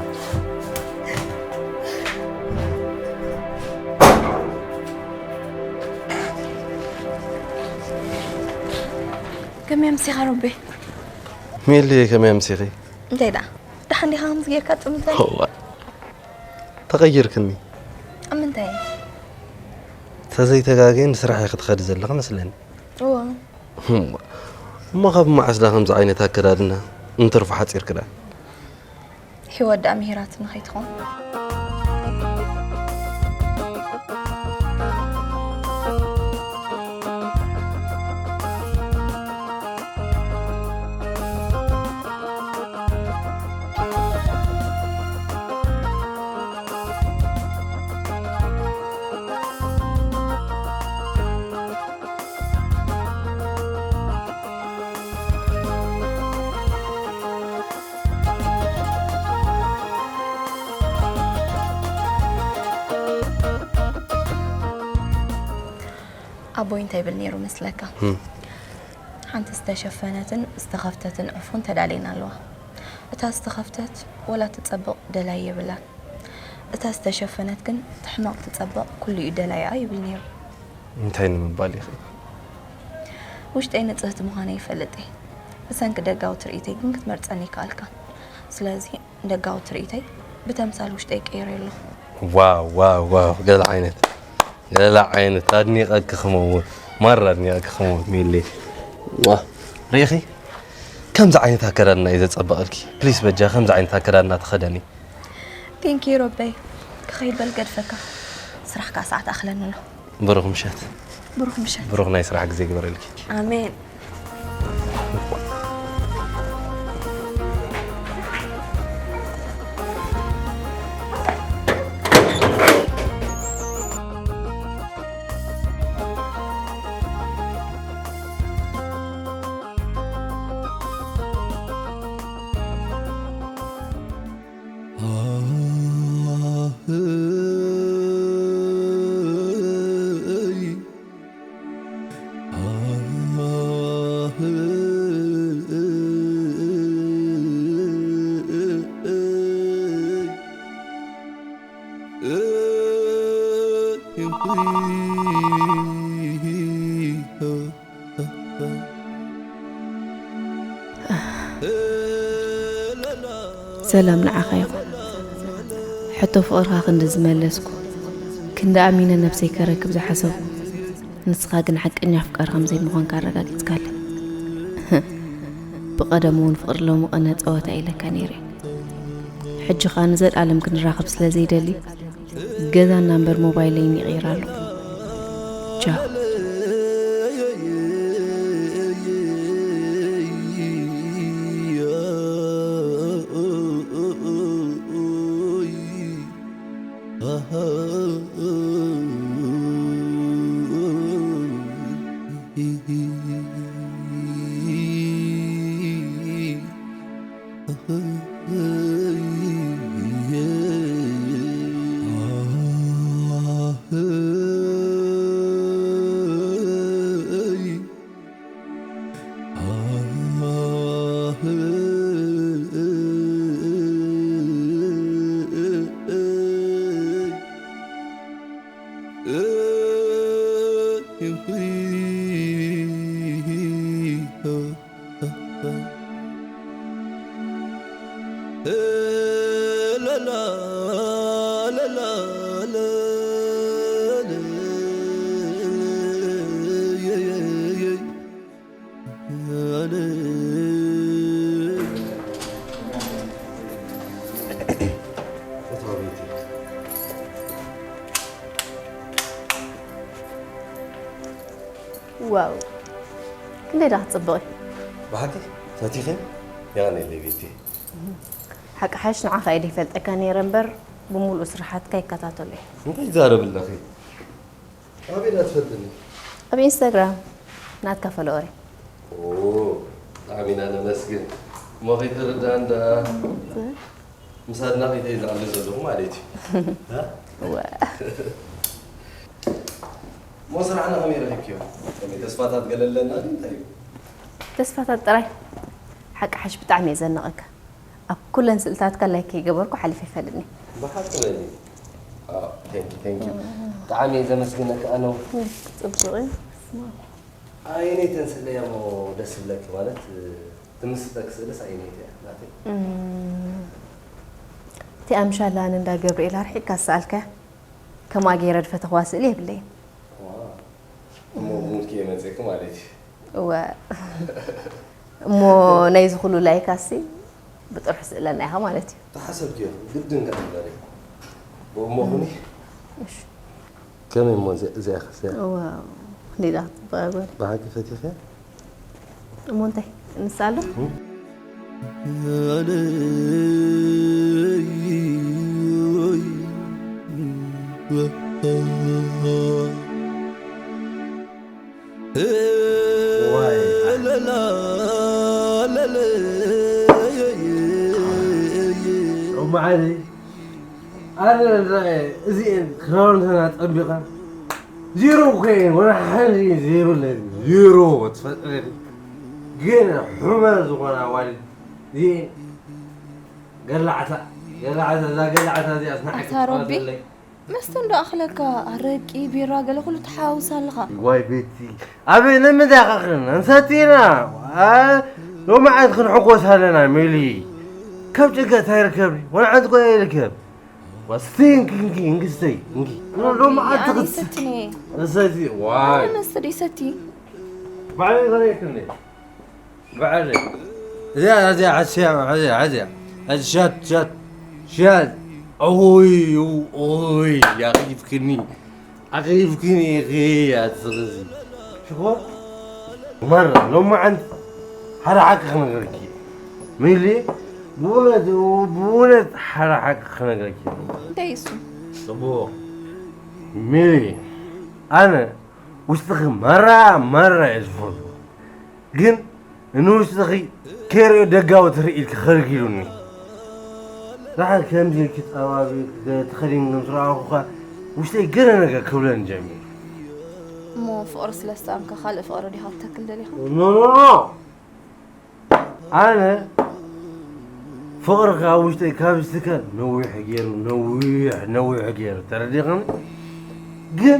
ከመይ ኣምሲኻ ሮቤ? ሜሊ፣ ከመይ ኣምሲኺ? እንታይ ደኣ? ደሓን ዲኻ ከምዚ ጌርካ ጽምተል? እዋ፣ ተቐይርክኒ። ኣብ ምንታይ? ተዘይተጋግየ ንስራሕ ኢኺ ትኸዲ ዘለኺ መስለኒ። እዋ። እዋ። እሞ ካብ መዓስ ዳ ከምዚ ዓይነት ኣከዳድና እንትርፎ ሓጺርኪ ዳ? ህይወት ደኣ ምሂራትኒ ከይትኾን። ኣቦይ እንታይ ይብል ነይሩ መስለካ? እም። ሓንቲ ዝተሸፈነትን ዝተኸፍተትን ዕፉን ተዳልየን ኣለዋ። እታ ዝተኸፍተት ወላ ትጸብቕ ደላይ የብላን። እታ ዝተሸፈነት ግን ትሕመቕ ትጸብቕ ኩሉ እዩ ደላይኣ ይብል ነይሩ። እንታይ ንምባል ኢኺ? ውሽጠይ ንጽህቲ ምዃነይ ይፈልጥ እየ። ብሰንኪ ደጋዊ ትርኢተይ ግን ክትመርጸኒ ይከኣልካ። ስለዚ ንደጋዊ ትርኢተይ ብተምሳል ውሽጠይ ቀይረ ኣለኹ። ዋው፣ ዋው፣ ዋው፣ ገለ ዓይነት፣ ገለ ዓይነት፣ ኣድኒቐኪ ክመውት፣ ማራ ኣድኒቐኪ ክመውት፣ ሜሊ። ዋ፣ ርኢኺ? ከምዚ ዓይነት ኣከዳድና እዩ ዘጸብቐልኪ። ፕሊስ፣ በጃ፣ ከምዚ ዓይነት ኣከዳድና ተኸደኒ። ቴንክ ዩ ሮበይ። ክኸይድ በል ገድፈካ። ስራሕ ከኣ ሰዓት ኣኽለኒ ኣሎ። ብሩኽ ምሸት። ብሩኽ ምሸት። ብሩኽ ናይ ስራሕ ግዜ ግበረልኪ። ኣሜን። ሰላም ንዓኻ ይኹን። ሕቶ ፍቕርኻ ክንዲ ዝመለስኩ፣ ክንዲ ኣሚነ ነብሰይ ከረክብ ዝሓሰብኩ፣ ንስኻ ግን ሓቀኛ ኣፍቃሪ ከም ዘይምዃንካ ኣረጋጊጽካለይ። ብቐደሙ እውን ፍቕሪ ሎሚ ቐነ ጸወታ ኢለካ ነይረ። ሕጂ ኸኣ ንዘለኣለም ክንራኸብ ስለ ዘይደሊ፣ ገዛና እምበር ሞባይለይን ይቕይር ኣለኹ። ቻው። ዋው፣ ክንደይ ደኣ ክትጽብቕ። ብሓቂ ፈቲኺ? የቐንየለይ ቤቲ። ሓቂ ሓሽ ንዓኻ እየ ዘይፈልጠካ ነይረ እምበር፣ ብምሉእ ስራሓትካ ይከታተሎ እየ። እንታይ ትዛረቢ ኣለኺ? ኣበይ ኢላ ትፈልጥኒ? ኣብ ኢንስታግራም ናትካ ፎሎወር እየ። ኦ፣ ብጣዕሚ ኢና ነመስግን። እሞ ከይተረድኣኒ ደኣ። ምሳድና ከይተይ ዝዓቢ ዘለኹ ማለት እዩ። እ? እወ። እሞ ስራሕና ከመይ ረኺብክዮ? ከመይ ተስፋታት ገለ ኣለና ድዩ? እንታይ እዩ? ተስፋታት ጥራይ። ሓቂ ሓሽ ብጣዕሚ እየ ዘድንቐካ። ኣብ ኩለን ስእልታትካ ላይክ ከይገበርኩ ሓሊፈ ኣይፈልጥን እየ። ብሓቂ በሊ። ኣዎ፣ ቴንኪ፣ ቴንኪ። ብጣዕሚ እየ ዘመስግነካ ኣነ እውን። ጽቡቕ እዩ። ኣየነይተን ስእለይ እሞ ደስ ዝብለኪ? ማለት፣ ትምስጠኪ ስእልስ ኣየነይቲ እያ ናተይ? እም፣ እቲኣ ምሻላ ንእንዳ ገብርኤል ኣርሒቕካ ዝሰኣልካያ፣ ከምኣ ገይረ ዝፈተኽዋ ስእሊ የብለይን። ዋው። እሞ ሙድኪ እየ መጺእኪ ማለት እዩ። እወ። እሞ ናይዚ ኩሉ ላይካሲ ብጥርሑ ስእለና ኢኻ ማለት እዩ። ተሓሰብክዮ ግድን ክትግበሪ። ብእሞ ኩኒ። እሺ። ከመይ እሞ እዚ-፣ እዚኣ ከ እዚኣ? ዋው፣ ክንደይ ደኣ ክትጽብቕ እያ ጓል። ብሓቂ ፈቲኽያ? እሞ እንታይ? ንሳ ኣሎ? እም? ዋይ። ሎማዓሊ ኣረ እዚኤን ክራውንተና ጠቢቐ ዜሮ እኮ እየን፣ ወላ ሓንቲ ዘይብለን ዜሮ ትፈጥረን። ግን ሕመር ዝኾና ኣዋልድ እዚኤን ገላዕታ፣ ገላዕታ፣ እዛ ገላዕታ እዚኣስ ንዓይ ኣታ ረቢ፣ ክትጻወተለይ። መስተ እንዶ ኣኽለካ፣ ኣረቂ፣ ቢራ፣ ገለ ኩሉ ትሓውስ ኣለኻ። ዋይ ቤቲ፣ ኣበይ ንምንታይ ኣኻኽን? እንሰቲና፣ አ፣ ሎማዓት ክንሕጎስ ኣለና፣ ሜሊ። ካብ ጭንቀት ኣይርከብን፣ ወላ ሓንቲ እኮ ኣይርከብ። ዋስቲ እንኪ፣ እንኪ፣ እንኪ ስተይ፣ እንኪ። ሎማዓት ኣነ ትኽስ-፣ ይሰትኒ። እንሰቲ፣ ዋይ። ኣነ መስተ ዶ ይሰቲ? ባዕለይ ገለ ይክኒ። ባዕለይ። እዚኣ፣ እዚኣ፣ ሓስያ፣ ሓስያ፣ ሓስያ። ሓዚ ሻት፣ ሻት፣ ሻት። ኦይ፣ ኦይ፣ ኣኺፍክኒ። ኣኺፍክኒ ኢኺ፣ ኣትስኽሲ። ሽኮር። ማራ፣ ሎማዓንቲ ሓደ ሓቂ ክነግረኪ። ሚሊ፣ ብእውነት፣ ብእውነት ሓደ ሓቂ ክነግረኪ። እንታይ እሱ? ጽቡቕ። ሚሊ፣ ኣነ ውሽጥኺ ማራ፣ ማራ እየ ዝፈትዎ። ግን ንውሽጥኺ ከይርእዮ ደጋዊ ትርኢ ኢልኪ ከልኪሉኒ። ደሓር ከምዚ ኢልኪ ጸባቢልኪ ገለ ተኸዲንኪ ምስ ረኣኹኻ ውሽጠይ ገለ ነገር ክብለኒ ጀሚሩ። እሞ ፍቕሪ ስለ ዝጠኣምካ ካልእ ፍቕሪ ዲኻ ክትተክል ደሊኻ? ኖ፣ ኖ፣ ኖ። ኣነ ፍቕርኻ ኣብ ውሽጠይ ካብ ዝትከል ነዊሕ ገይሩ፣ ነዊሕ፣ ነዊሕ ገይሩ። ተረዲእኽኒ? ግን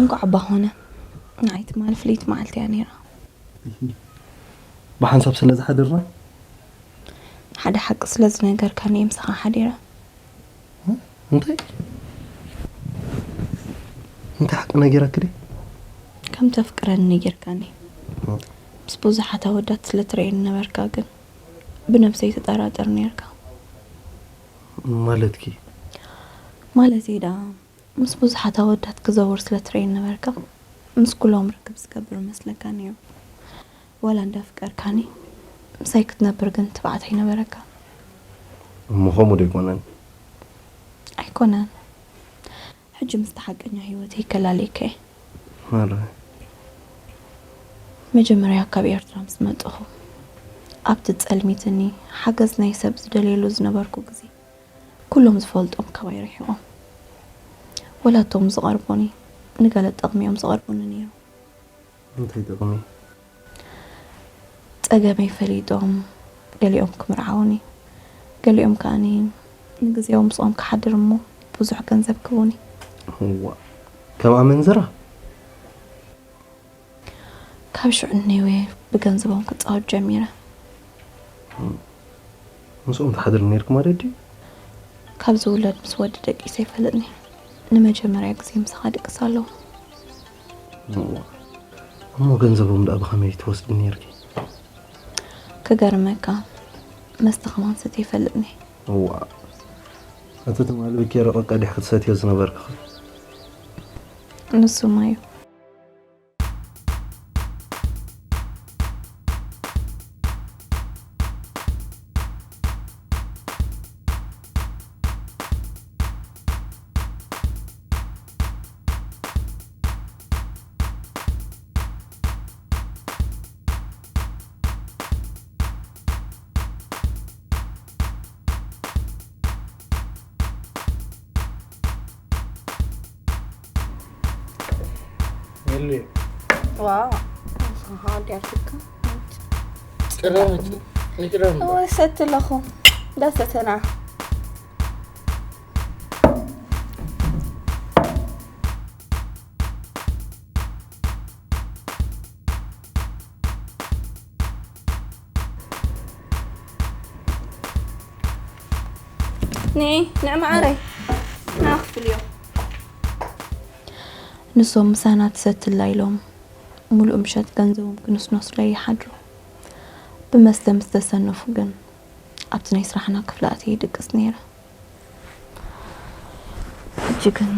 እንኳዕ እባ ኾነ። ንዓይ ትማሊ ፍልይቲ መዓልቲ እያ ነይራ። ብሓንሳብ ስለ ዝሓደርና? ሓደ ሓቂ ስለ ዝነገርካኒ እየ ምሳኻ ሓዲረ። እንታይ? እንታይ ሓቂ ነጊራኪ ድየ? ከም ተፍቅረኒ ነጊርካኒ። ምስ ብዙሓት ኣወዳት ስለ ትርእየኒ ነበርካ፣ ግን ብነብሰይ ትጠራጠር ነርካ። ማለትኪ? ማለተይ ደኣ፣ ምስ ብዙሓት ኣወዳት ክዘውር ስለ ትርእየኒ ነበርካ፣ ምስ ኩሎም ርክብ ዝገብር መስለካ ነይሩ። ዋላ እንዳፍቀርካኒ፣ ምሳይ ክትነብር ግን ትብዓት ኣይነበረካ። እሞ ከምኡ ዶ ኣይኮነን? ኣይኮነን። ሕጂ ምስቲ ሓቀኛ ህይወተይ ከላልየካ እየ። ማለይ? መጀመርያ ካብ ኤርትራ ምስ መጠኹ፣ ኣብቲ ጸልሚትኒ ሓገዝ ናይ ሰብ ዝደልየሉ ዝነበርኩ ግዜ፣ ኩሎም ዝፈልጦም ካባይ ርሒቖም። ወላ እቶም ዝቐርቡኒ፣ ንገለ ጥቕሚ እዮም ዝቐርቡኒ ነይሮም። እንታይ ጥቕሚ? ጸገመይ ፈሊጦም፣ ገሊኦም ክምርዓውኒ፣ ገሊኦም ከኣኒ ንግዜያዊ ምስኦም ክሓድር እሞ ብዙሕ ገንዘብ ክህቡኒ። እዋ፣ ከም ኣመንዝራ? ካብ ሽዑ እኒወ ብገንዘቦም ክጻወት ጀሚረ። ምስኦም ትሓድሪ ነይርኪ ማለት ድዩ? ካብ ዝውለድ ምስ ወዲ ደቂሰ ኣይፈልጥን እየ። ንመጀመርያ ግዜ ምሳኻ ድቅስ ኣለኹ። እሞ፣ እሞ ገንዘቦም ደኣ ብኸመይ ትወስዲ ነይርኪ? ክገርመካ፣ መስተ ከማን ሰትየ ኣይፈልጥን እየ። እዋ፣ እቲ ትማሊ ብኬሮ ቀዲሕ ክትሰትዮ ዝነበርኪ ኸ? ንሱማ እዩ። ዋው፣ ንስኻ ዓዲ ኣርቲካ። ቅረብ፣ ንቅረብ እምበር። እወ፣ ሰቲ ኣለኹ። እንዳሰተና። ነይ፣ ንዕ መዓረይ። ና ክፍልዮ። ንሶም ምሳና ትሰትላ ኢሎም ሙሉእ ምሸት ገንዘቦም ክንስነሱለይ ይሓድሩ። ብመስተ ምስ ተሰነፉ ግን ኣብቲ ናይ ስራሕና ክፍሊ ኣትየ ይድቅስ ነይረ። ሕጂ ግን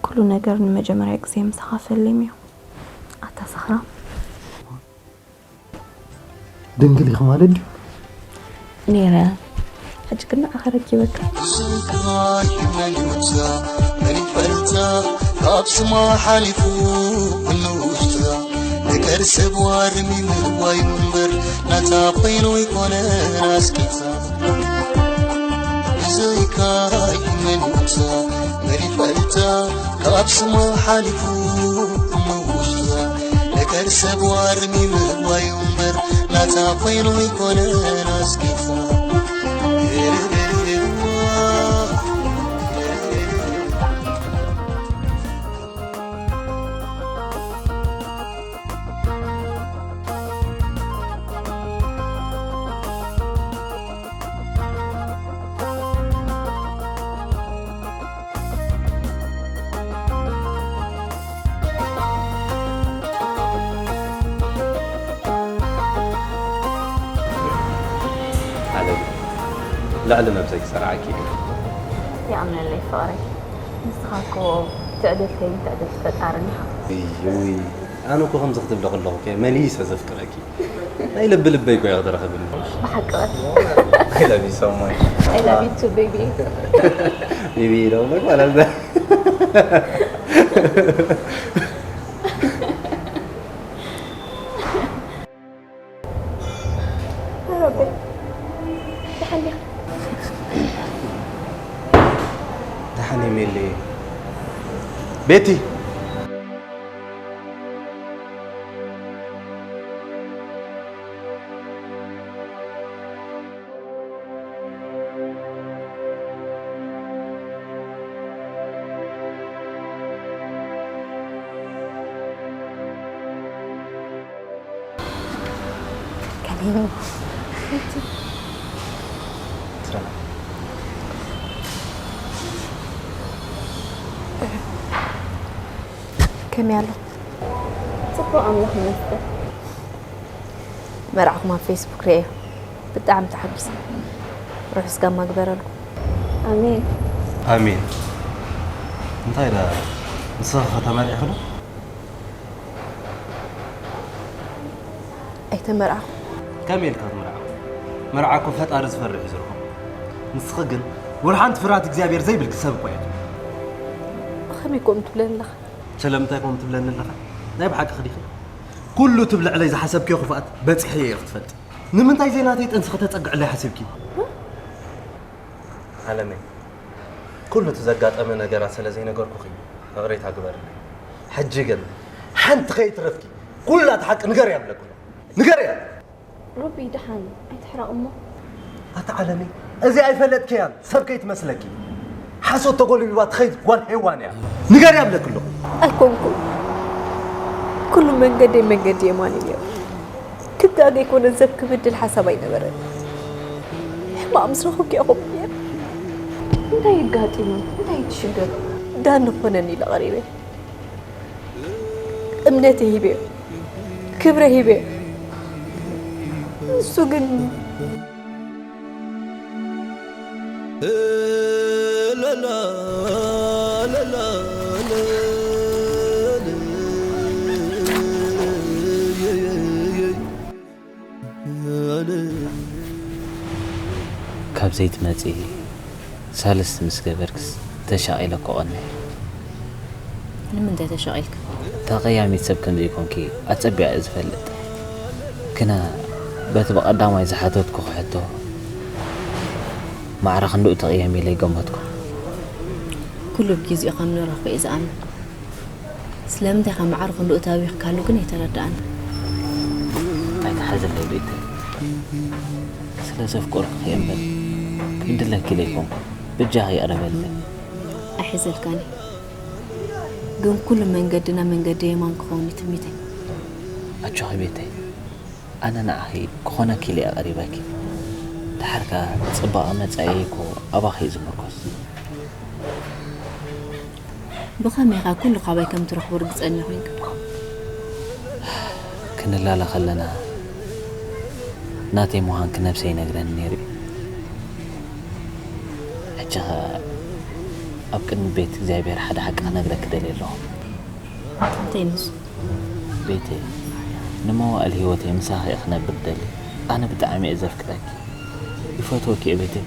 ኩሉ ነገር ንመጀመርያ ግዜ ምሳኻ ፈሊም እዩ ኣታ ሰኽራም። ድንግል ኢኺ ማለት ድዩ? ነይረ። ሕጂ ግን ንዓኻ ረኪበካ። ዝካይ መን ይፈልጣ ካብ ስማ ሓሊፉ ንውሽጣ ነገር ሰብ ዋርሚ ምርዋይ እምበር ናታ ኮይኑ ይኮነ ኣስቂታ ኣይመንሳ መሪፈልታ ካብ ስማ ሓሊፉ ምውሽታ ነገር ሰብ ዋርሚ ምባዩ እምበር ናታ ኮይኑ ይኮነን ኣስኪፋ። ዓለም ልዕሊ ነብሰይ ክሰርዓኪ እዩ። ይኣምነለይ ፍቕረይ፣ ንስኻ እኮ ትዕድልተይን ትዕድልቲ ፈጣርን ኢኻ። እዩይ፣ ኣነ እኮ ከምዚ ክትብሊ ከለኹ ከ መሊሰ ዘፍቅረኪ። ናይ ልቢ ልበይ እኮ እያ ክትረኽብኒ። ብሓቂ በል። I love you so much. I love you too, baby. Baby ነው መባል። ሮቤል፣ ደሓን ዲኻ? ደሓን እየ ሜሊ። ቤቲ። ከመይ? ሰላም። ከመይ ኣሎ? ጽቡቕ፣ ኣምላኽ ይመስገን። መርዓኹም ኣብ ፌስቡክ ርእየ፣ ብጣዕሚ ተሓጒሰ። ርሑስ ጋማ ግበረልኩም። ኣሜን። ኣሜን። እንታይ ደኣ፣ ንስኺ ኸ ተመሪዕኺ ዶ? ኣይተመርዓኹ። ከመይ ኢልካ ክትምርዓ? መርዓ እኮ ፈጣሪ ዝፈርሕ እዩ ዝረኽቦ። ንስኺ ግን ወላ ሓንቲ ፍርሃት እግዚኣብሔር ዘይብልኪ ሰብ እኮ ኢኺ። ከመይ ከምኡ ትብለኒ ኣለኻ? ስለምንታይ ከምኡ ትብለኒ ኣለኻ? ናይ ብሓቂ ዲኺ? ኩሉ እቲ ኣብ ልዕለይ ዝሓሰብክዮ ክፍኣት በጺሐዮ እየ ክትፈልጢ። ንምንታይ ዘይናተይ ጥንሲ ከተጸግዕለይ ሓሲብኪ? ዓለመይ፣ ኩሉ እቲ ዘጋጠመ ነገራት ስለ ዘይነገርኩኺ ይቕሬታ ግበርለይ። ሕጂ ግን ሓንቲ ከይትረፍኪ ኩላ እቲ ሓቂ ንገርያ እብለኪ ኣለኹ። ንገርያ! ሮቢ፣ ደሓን ኣይትሕረቕ እሞ። ኣታ ዓለመይ፣ እዚ ኣይፈለጥክያን ሰብ ከይትመስለኪ። ሓሶት ተጎልቢባ ትኸይድ ጓል ሄዋን እያ። ንገርያ እብለኪ ኣለኹ። ኣይኮንኩን። ኩሉ መንገደይ መንገዲ የማን እዩ ነይሩ። ክጋገ ኣይኮነን ሰብ ክብድል ሓሳብ ኣይነበረን። ሕማቕ ምስ ረኸብኩ እየ ከምኡ ነይረ። እንታይ ኣጋጢሙ? እንታይ እዩ እቲ ሽግር? ዳኒ ክኾነኒ ኢለ ቀሪበ። እምነተይ ሂበዮ። ክብረይ ሂበዮ። ንሱ ግን ካብ ዘይትመጺ ሳልስቲ ምስ ገበርክስ ተሻቒለ እኮ ቀንየ። ንምንታይ ተሻቒልካ? ተቐያሚት ሰብ ከም ዘይኮንኪ ኣጸቢቐ እየ ዝፈልጥ። ግና በቲ ብቐዳማይ ዝሓተትኩኺ ሕቶ ማዕረ ክንድኡ ትቕየሚ ኢለ ኣይገመትኩን። ኩሉ ብግዜኡ ከም ንረኽቦ እየ ዝኣምን። ስለምንታይ ከም ማዕረ ክንድኡ ተበቢኽካሉ ግን ኣይተረድኣንን። ኣይትሓዝለይ ቤተይ። ስለ ዘፍቀርኩኺ እየ እምበር ክብድለኪ ኢለ ኣይኮንኩን። በጃኺ ይቕረ በልለይ። ኣይሕዘልካን እየ። ግን ኩሉ መንገድና መንገዲ የማን ክኸውን እዩ ትምኒተይ። ኣጆኺ ቤተይ። ኣነ ንዓኺ ክኾነኪ ኢለ እየ ቀሪበኪ። ደሓር ከኣ ጽባቐ መጻኢየይ እኮ ኣባኺ እዩ ዝምርኮስ። ብኸመይ ኢኻ ኩሉ ካባይ ከም ትረኽቦ ርግጸኛ ኮይንካ? ክንላለ ከለና ናተይ ምዃንኪ ነብሰይ ይነግረኒ ነይሩ እዩ። ሕጂ ኸኣ ኣብ ቅድሚ ቤት እግዚኣብሔር ሓደ ሓቂ ክነግረኪ ደልየ ኣለኹ። እንታይ ንሱ? ቤተይ፣ ንመዋእል ህይወተይ ምሳኺ እየ ክነብር ደሊ። ኣነ ብጣዕሚ እየ ዘፍቅረኪ። ይፈትወኪ እየ ቤተይ።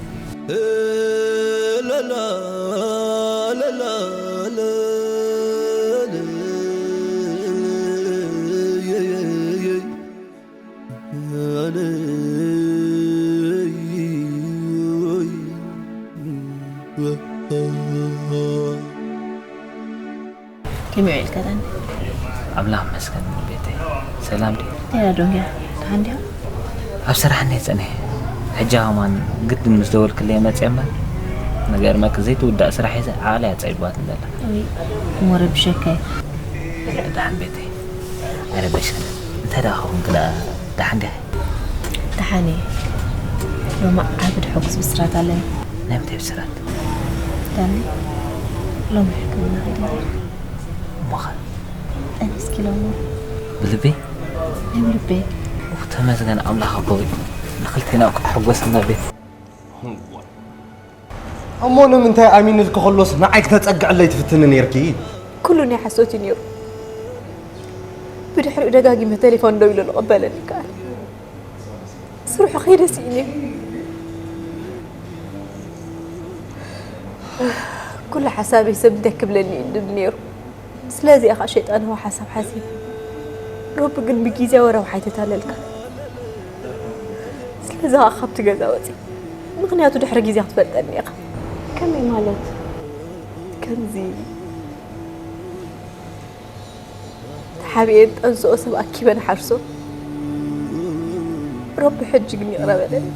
ኣምላኽ መስገን ቤተይ። ሰላም ድዩ? ደህና ዶ እንዲያ? ደሓን ድያ? ኣብ ስራሕ እኒሀ ጸኒሐ። ሕጂ ከማን ግድን ምስ ደወልክለይ መጽየ እምበር፣ ንገርመኪ ዘይትውዳእ ስራሕ ሒዘ ዓቕለይ ኣጸቢባትኒ ዘላ። እሞ ረቢሸካ እየ። ደሓን ቤተይ። ኣይረበሽክን። እንታይ ደኣ ኸውን ክዳ ደሓን ዲኺ? ደሓን እየ። ሎሚ ዓቢ ድሕጉስ ብስራት ኣለኒ። ናይ ምንታይ ብስራት? ዳኒ፣ ሎሚ ሕክምና ከይደ ነይረ። እሞኸ? ጠኒስኪ ሎሚ? ብልቢ? ናይ ብልበይ። ኡፍ፣ ተመስገን ኣምላኽ ኣቦይ። ንኽልቴና እኮ ሓጎሰና ቤት። እሞ ንምንታይ ኣሚንልኪ ከሎስ ንዓይ ክተጸግዕለይ ትፍትኒ ነይርኪ? ኩሉ ናይ ሓሶት እዩ ነይሩ። ብድሕሪኡ ደጋጊመ ቴሌፎን ደዊለ ዝቕበለኒ ከኣለ። ስርሑ ከይደ ስኢነ። ኩሉ ሓሳበይ ሰብ እንታይ ክብለኒ እዩ ዝብል ነይሩ። ስለዚ ኢኻ ሸይጣናዊ ሓሳብ ሓሲበ። ረቢ ግን ብግዝያዊ ረብሓ ኣይተታለልካ። ስለዚ ኸኣ ካብቲ ገዛ ወጺ። ምኽንያቱ ድሕሪ ግዜ ክትፈልጠኒ ኢኻ። ከመይ ማለት? ከምዚ ተሓቢኤን ጠንስኦ ሰብ ኣኪበን ሓርሶ። ረቢ ሕጂ ግን ይቕረ በለኒ።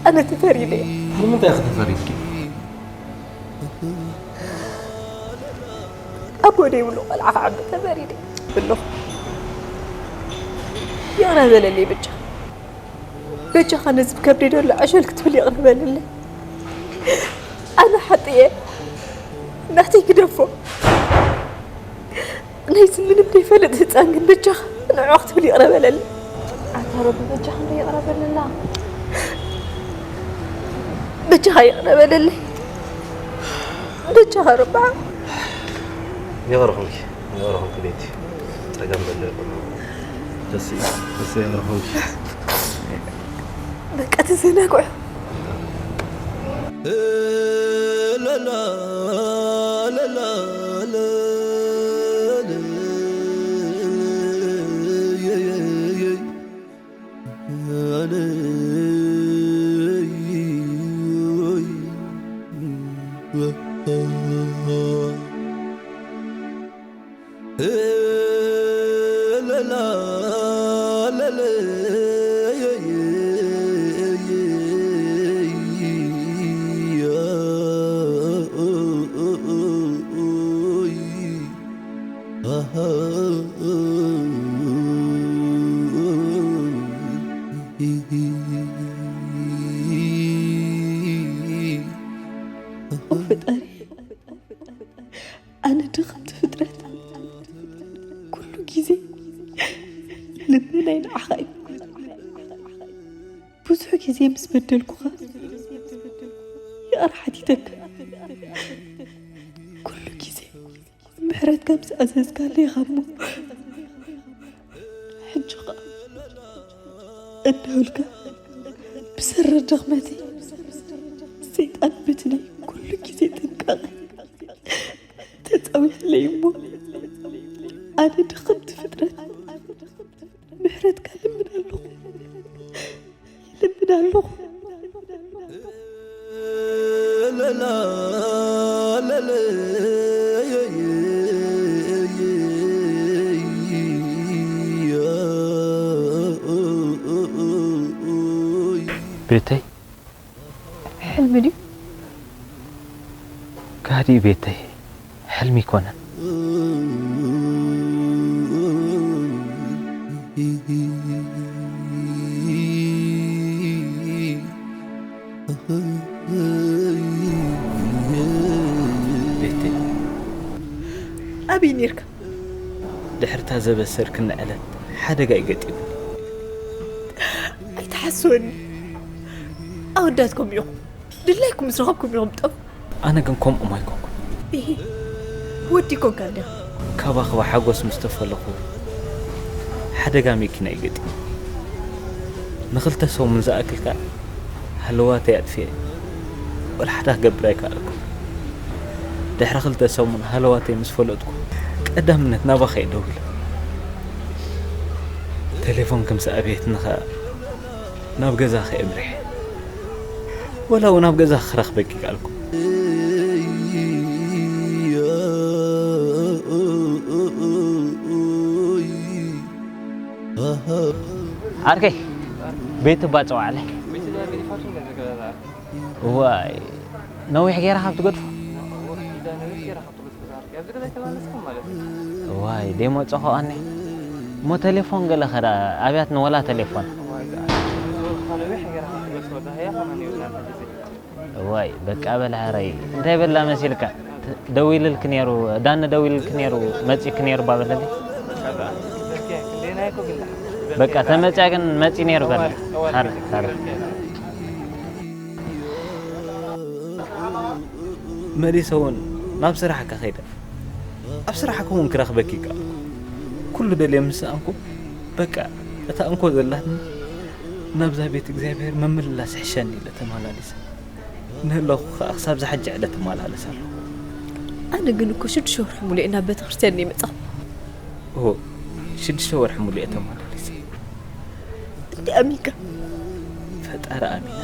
ኣነ ተፈሪደ እየ። ንምንታይ ኢኺ ተፈሪድኪ? ኣቦ ዘይብሉ ቆልዓ ክዓቢ ተፈሪደ ኣለኹ። ይቕረ በለለይ በጃ። በጃኻ ነዚ ብከብደይ ዘሎ ዕሸል ክትብል ይቕረ በለለይ። ኣነ ሓጥየ ናተይ ግደፎ። ናይዚ ምንም ዘይፈልጥ ህፃን ግን በጃኻ ንዕኡ ክትብል ይቕረ በለለይ። ኣታ ረቢ በጃኻ እንዶ ይቕረ በለላ። በጃኻ ይቕረ በለለይ። በጃኻ ረባ። ይቕረ ኹምኪ፣ ይቕረ ኹምኪ ቤቲ። ጸገም ዘሎ ይቕረ። ደስ ይብል፣ ደስ ይብል ይቕረ ኹምኪ። በቃ ተዘናግዑ። ኦ ፈጣሪ፣ ኣነ ድኽምቲ ፍጥረት፣ ኩሉ ግዜ ልመናይ ንዓኻ እዩ። ብዙሕ ግዜ ምስ በደልኩኻ ይቕረ ሓቲተካ። ኩሉ ግዜ ምሕረት ከም ዝኣዘዝካለይ ኢኻ እሞ፣ ሕጂ ኸኣ እንዳበልካ ብሰሪ ድኽመተይ ሰይጣን በቲ ናይ ኩሉ ግዜ ጥንቃቐ ተጻዊዕለይ እሞ፣ ኣነ ድኽምቲ ፍጥረት ምሕረትካ ልምን ኣለኹ። ልምን ኣለኹ። ቤተይ። ሕልሚ ድዩ? ጋህዲ ቤተይ። ሕልሚ ኣይኮነን። ቤተይ። ኣበይ ነይርካ? ድሕርታ ዘበሰርክኒ ዕለት ሓደጋ እዩ ገጢሙኒ። ኣይትሓስወኒ። ኣወዳትኩም ኢኹም። ድላይኩም ምስ ረኸብኩም ኢኹም ጠፍ። ኣነ ግን ከምኦም ኣይኮንኩን። ኢሂ፣ ወዲ ኮንካ እንዲኻ። ካባኽባ ሓጎስ ምስ ተፈለኹ፣ ሓደጋ መኪና እዩ ገጢሙኒ። ንኽልተ ሰሙን ዝኣክል ከኣ ሃለዋተይ ኣጥፊኤ፣ ወላ ሓደ ክገብር ኣይከኣልኩን። ድሕሪ ክልተ ሰሙን ሃለዋተይ ምስ ፈለጥኩ፣ ቀዳምነት ናባኻ እየ ደዊለ። ቴሌፎን ከም ዝኣበየትኒ ከኣ ናብ ገዛኺ ኣምሪሐ። ወላ እውን ኣብ ገዛኺ ክረኽበኪ ከኣልኩ። ዓርከይ፣ ቤት እባ ጸዋዕለ። ዋይ፣ ነዊሕ ጌራ ካብ ትገድፎ። ዋይ፣ ደይ መጸኹ ኣነ። እሞ ቴሌፎን ገለ ኸዳ ኣብያት ንወላ ቴሌፎን። ዋይ፣ በቃ በል ሓረይ። እንታይ በላ መሲልካ? ደዊልልክ ነይሩ፣ ዳነ ደዊልልክ ነይሩ፣ መጺክ ነይሩ ባበለለይ። በቃ ተመጽያ ግን መጺ ነይሩ በላ። ሓረ፣ ሓረ። መሊሰ እውን ናብ ስራሕካ ከይደ። ኣብ ስራሕካ እውን ክረኽበኪ ይከኣልኩ። ኩሉ ደልየ ምስ ሰኣንኩ፣ በቃ እታ እንኮ ዘላትኒ ናብዛ ቤት እግዚኣብሔር መመልላስ ይሕሸኒ ኢለ ተመላሊሰ። ንህለኹ ኸኣ ክሳብ ዝሓጂ ዕለት እመላለስ ኣለኹ። ኣነ ግን እኮ ሽዱሽተ ወርሒ ሙሉእ ናብ ቤተ ክርስቲያን እየ መጻኹ። ኦ፣ ሽዱሽተ ወርሒ ሙሉእ እየ ተመላሊሰ። እንዲ ኣሚንካ? ፈጣሪ ኣሚነ።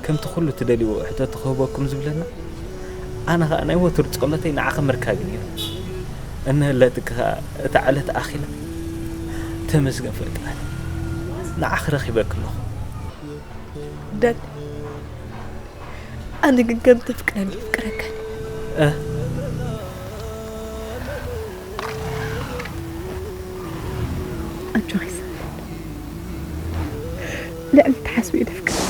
ከምቲ ኩሉ ትደልይዎ ሕቶ ትኽህበኩም ዝብለና፣ ኣነ ኸኣ ናይ ወትሩ ጸሎተይ ንዓኺ ምርካብ እዩ ነይሩ። እንህለትኪ ኸኣ እታ ዕለት ኣኺላ። ተመስገን ፈጣሪ፣ ንዓኺ ረኺበኪ ኣለኹ። ዳን፣ ኣነ ግን ከም ተፍቅረኒ ይፍቅረካን። እ? ኣጆኺ ሰናይት፣ ልዕሊ ትሓስብዮ ደፍቅረኪ።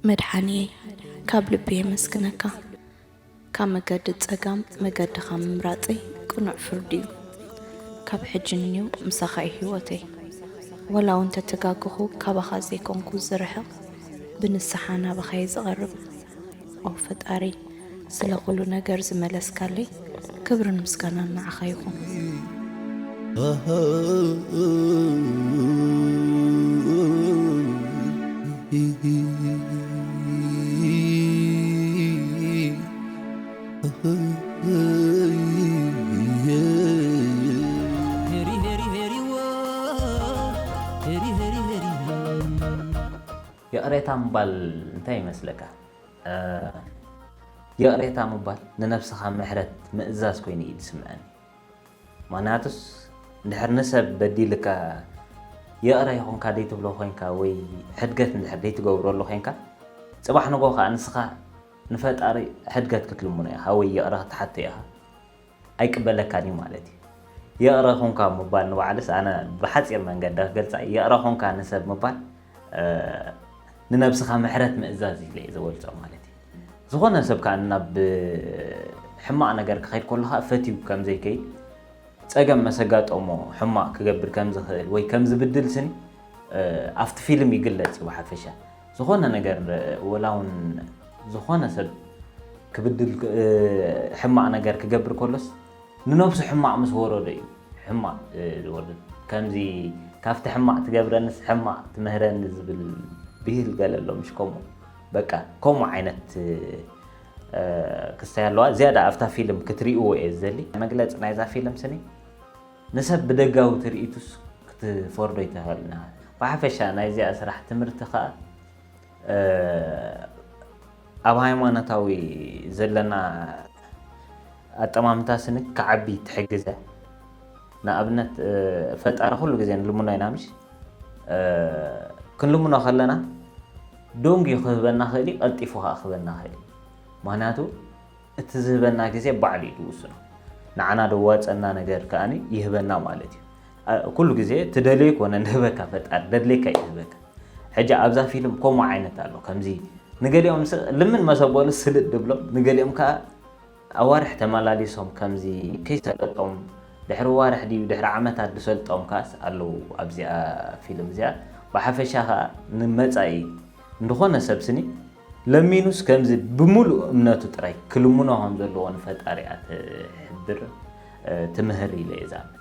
መድሓንየይ፣ ካብ ልቢ የመስግነካ። ካብ መገዲ ጸጋም መገድኻ ምምራጸይ ቅኑዕ ፍርዲ እዩ። ካብ ሕጂ ንንየው ምሳኻ እዩ ህይወተይ። ወላ እውን ተተጋገኹ ካባኻ ዘይኮንኩ ዝርሕቕ፣ ብንስሓ ናባኻ እየ ዝቐርብ። ኦ ፈጣሪ፣ ስለ ኩሉ ነገር ዝመለስካለይ ክብርን ምስጋናን ንዓኻ ይኹን። ይቕሬታ ምባል እንታይ ይመስለካ? እ፣ ይቕሬታ ምባል ንነብስኻ ምሕረት ምእዛዝ ኮይኑ እዩ ዝስምዐኒ። ምኽንያቱስ፣ እንድሕር ንሰብ በዲልካ ይቕረ ይኹንካ ደይትብሎ ኮይንካ ወይ ሕድገት እንድሕር ደይትገብረሉ ኮይንካ፣ ጽባሕ ንጎ ከኣ ንስኻ ንፈጣሪ ሕድገት ክትልምኖ ኢኻ ወይ ይቕረ ክትሓቶ ኢኻ። ኣይቅበለካን እዩ ማለት እዩ። ይቕረ ኹንካ ምባል ንባዕሉስ ኣነ ብሓጺር መንገዲ ክገልጻ፣ ይቕረ ኹንካ ንሰብ ምባል፣ እ፣ ንነብስኻ ምሕረት ምእዛዝ ኢለ እየ ዝገልጾ ማለት እዩ። ዝኾነ ሰብ ከኣ ናብ ሕማቕ ነገር ክኸይድ ከሎ ከኣ ፈትዩ ከም ዘይከይድ፣ ጸገም መሰጋጠሞ ሕማቕ ክገብር ከም ዝኽእል ወይ ከም ዝብድል ስኒ፣ እ፣ ኣብቲ ፊልም ይግለጽ እዩ ብሓፈሻ። ዝኾነ ነገር፣ እ፣ ወላ እውን ዝኾነ ሰብ ክብድል ክ-፣ እ፣ ሕማቕ ነገር ክገብር ከሎስ ንነብሱ ሕማቕ ምስ ወረዶ እዩ ሕማቕ፣ እ፣ ዝወርድ። ከምዚ ካብቲ ሕማቕ ትገብረንስ ሕማቕ ትምህረኒ ዝብል ብሂል ገለ ኣሎ፣ ምሽ ከምኡ? በቃ ከምኡ ዓይነት፣ እ፣ እ፣ ክስታይ ኣለዋ። ዝያዳ ኣብታ ፊልም ክትርእይዎ እየ ዝደሊ። መግለጺ ናይዛ ፊልም ስኒ ንሰብ ብደጋዊ ትርኢቱስ ክትፈርዶ ኣይትኽእልን ኢኻ። ብሓፈሻ ናይዚኣ ስራሕ ትምህርቲ ከኣ፣ እ፣ ኣብ ሃይማኖታዊ ዘለና ኣጠማምታ ስኒ ክዓቢ ትሕግዝ እያ። ንኣብነት፣ እ፣ ፈጣሪ ኩሉ ግዜ ንልምኖ ኢና ምሽ? እ፣ ክንልምኖ ከለና ደንጉዩ ክህበና ክእል እዩ፣ ቀልጢፉ ከኣ ክህበና ክእል እዩ። ምኽንያቱ እቲ ዝህበና ግዜ ባዕሉ እዩ ዝውስኖ። ንዓና ደዋጸና ነገር ከኣ ይህበና ማለት እዩ። እ፣ ኩሉ ግዜ ትደልዮ ይኮነ ንህበካ ፈጣሪ፣ ደድሌካ እዩ ዝህበካ። ሕጂ ኣብዛ ፊልም ከምኡ ዓይነት ኣሎ። ከምዚ ንገሊኦም ስ-፣ ልምን መሰበሉ ስልጥ ድብሎም፣ ንገሊኦም ከኣ ኣዋርሕ ተመላሊሶም ከምዚ ከይሰለጦም፣ ድሕሪ ዋርሕ ድዩ ድሕሪ ዓመታት ዝሰልጦም ከኣስ ኣለዉ ኣብዚኣ ፊልም እዚኣ። ብሓፈሻ ከኣ ንመጻኢ ንድኾነ ሰብ ስኒ ለሚኑስ ከምዚ ብምሉእ እምነቱ ጥራይ ክልምኖ ከም ዘለዎ ንፈጣሪ እያ ትሕብር፣ እ፣ ትምህር ኢለ እየ ዝኣምን።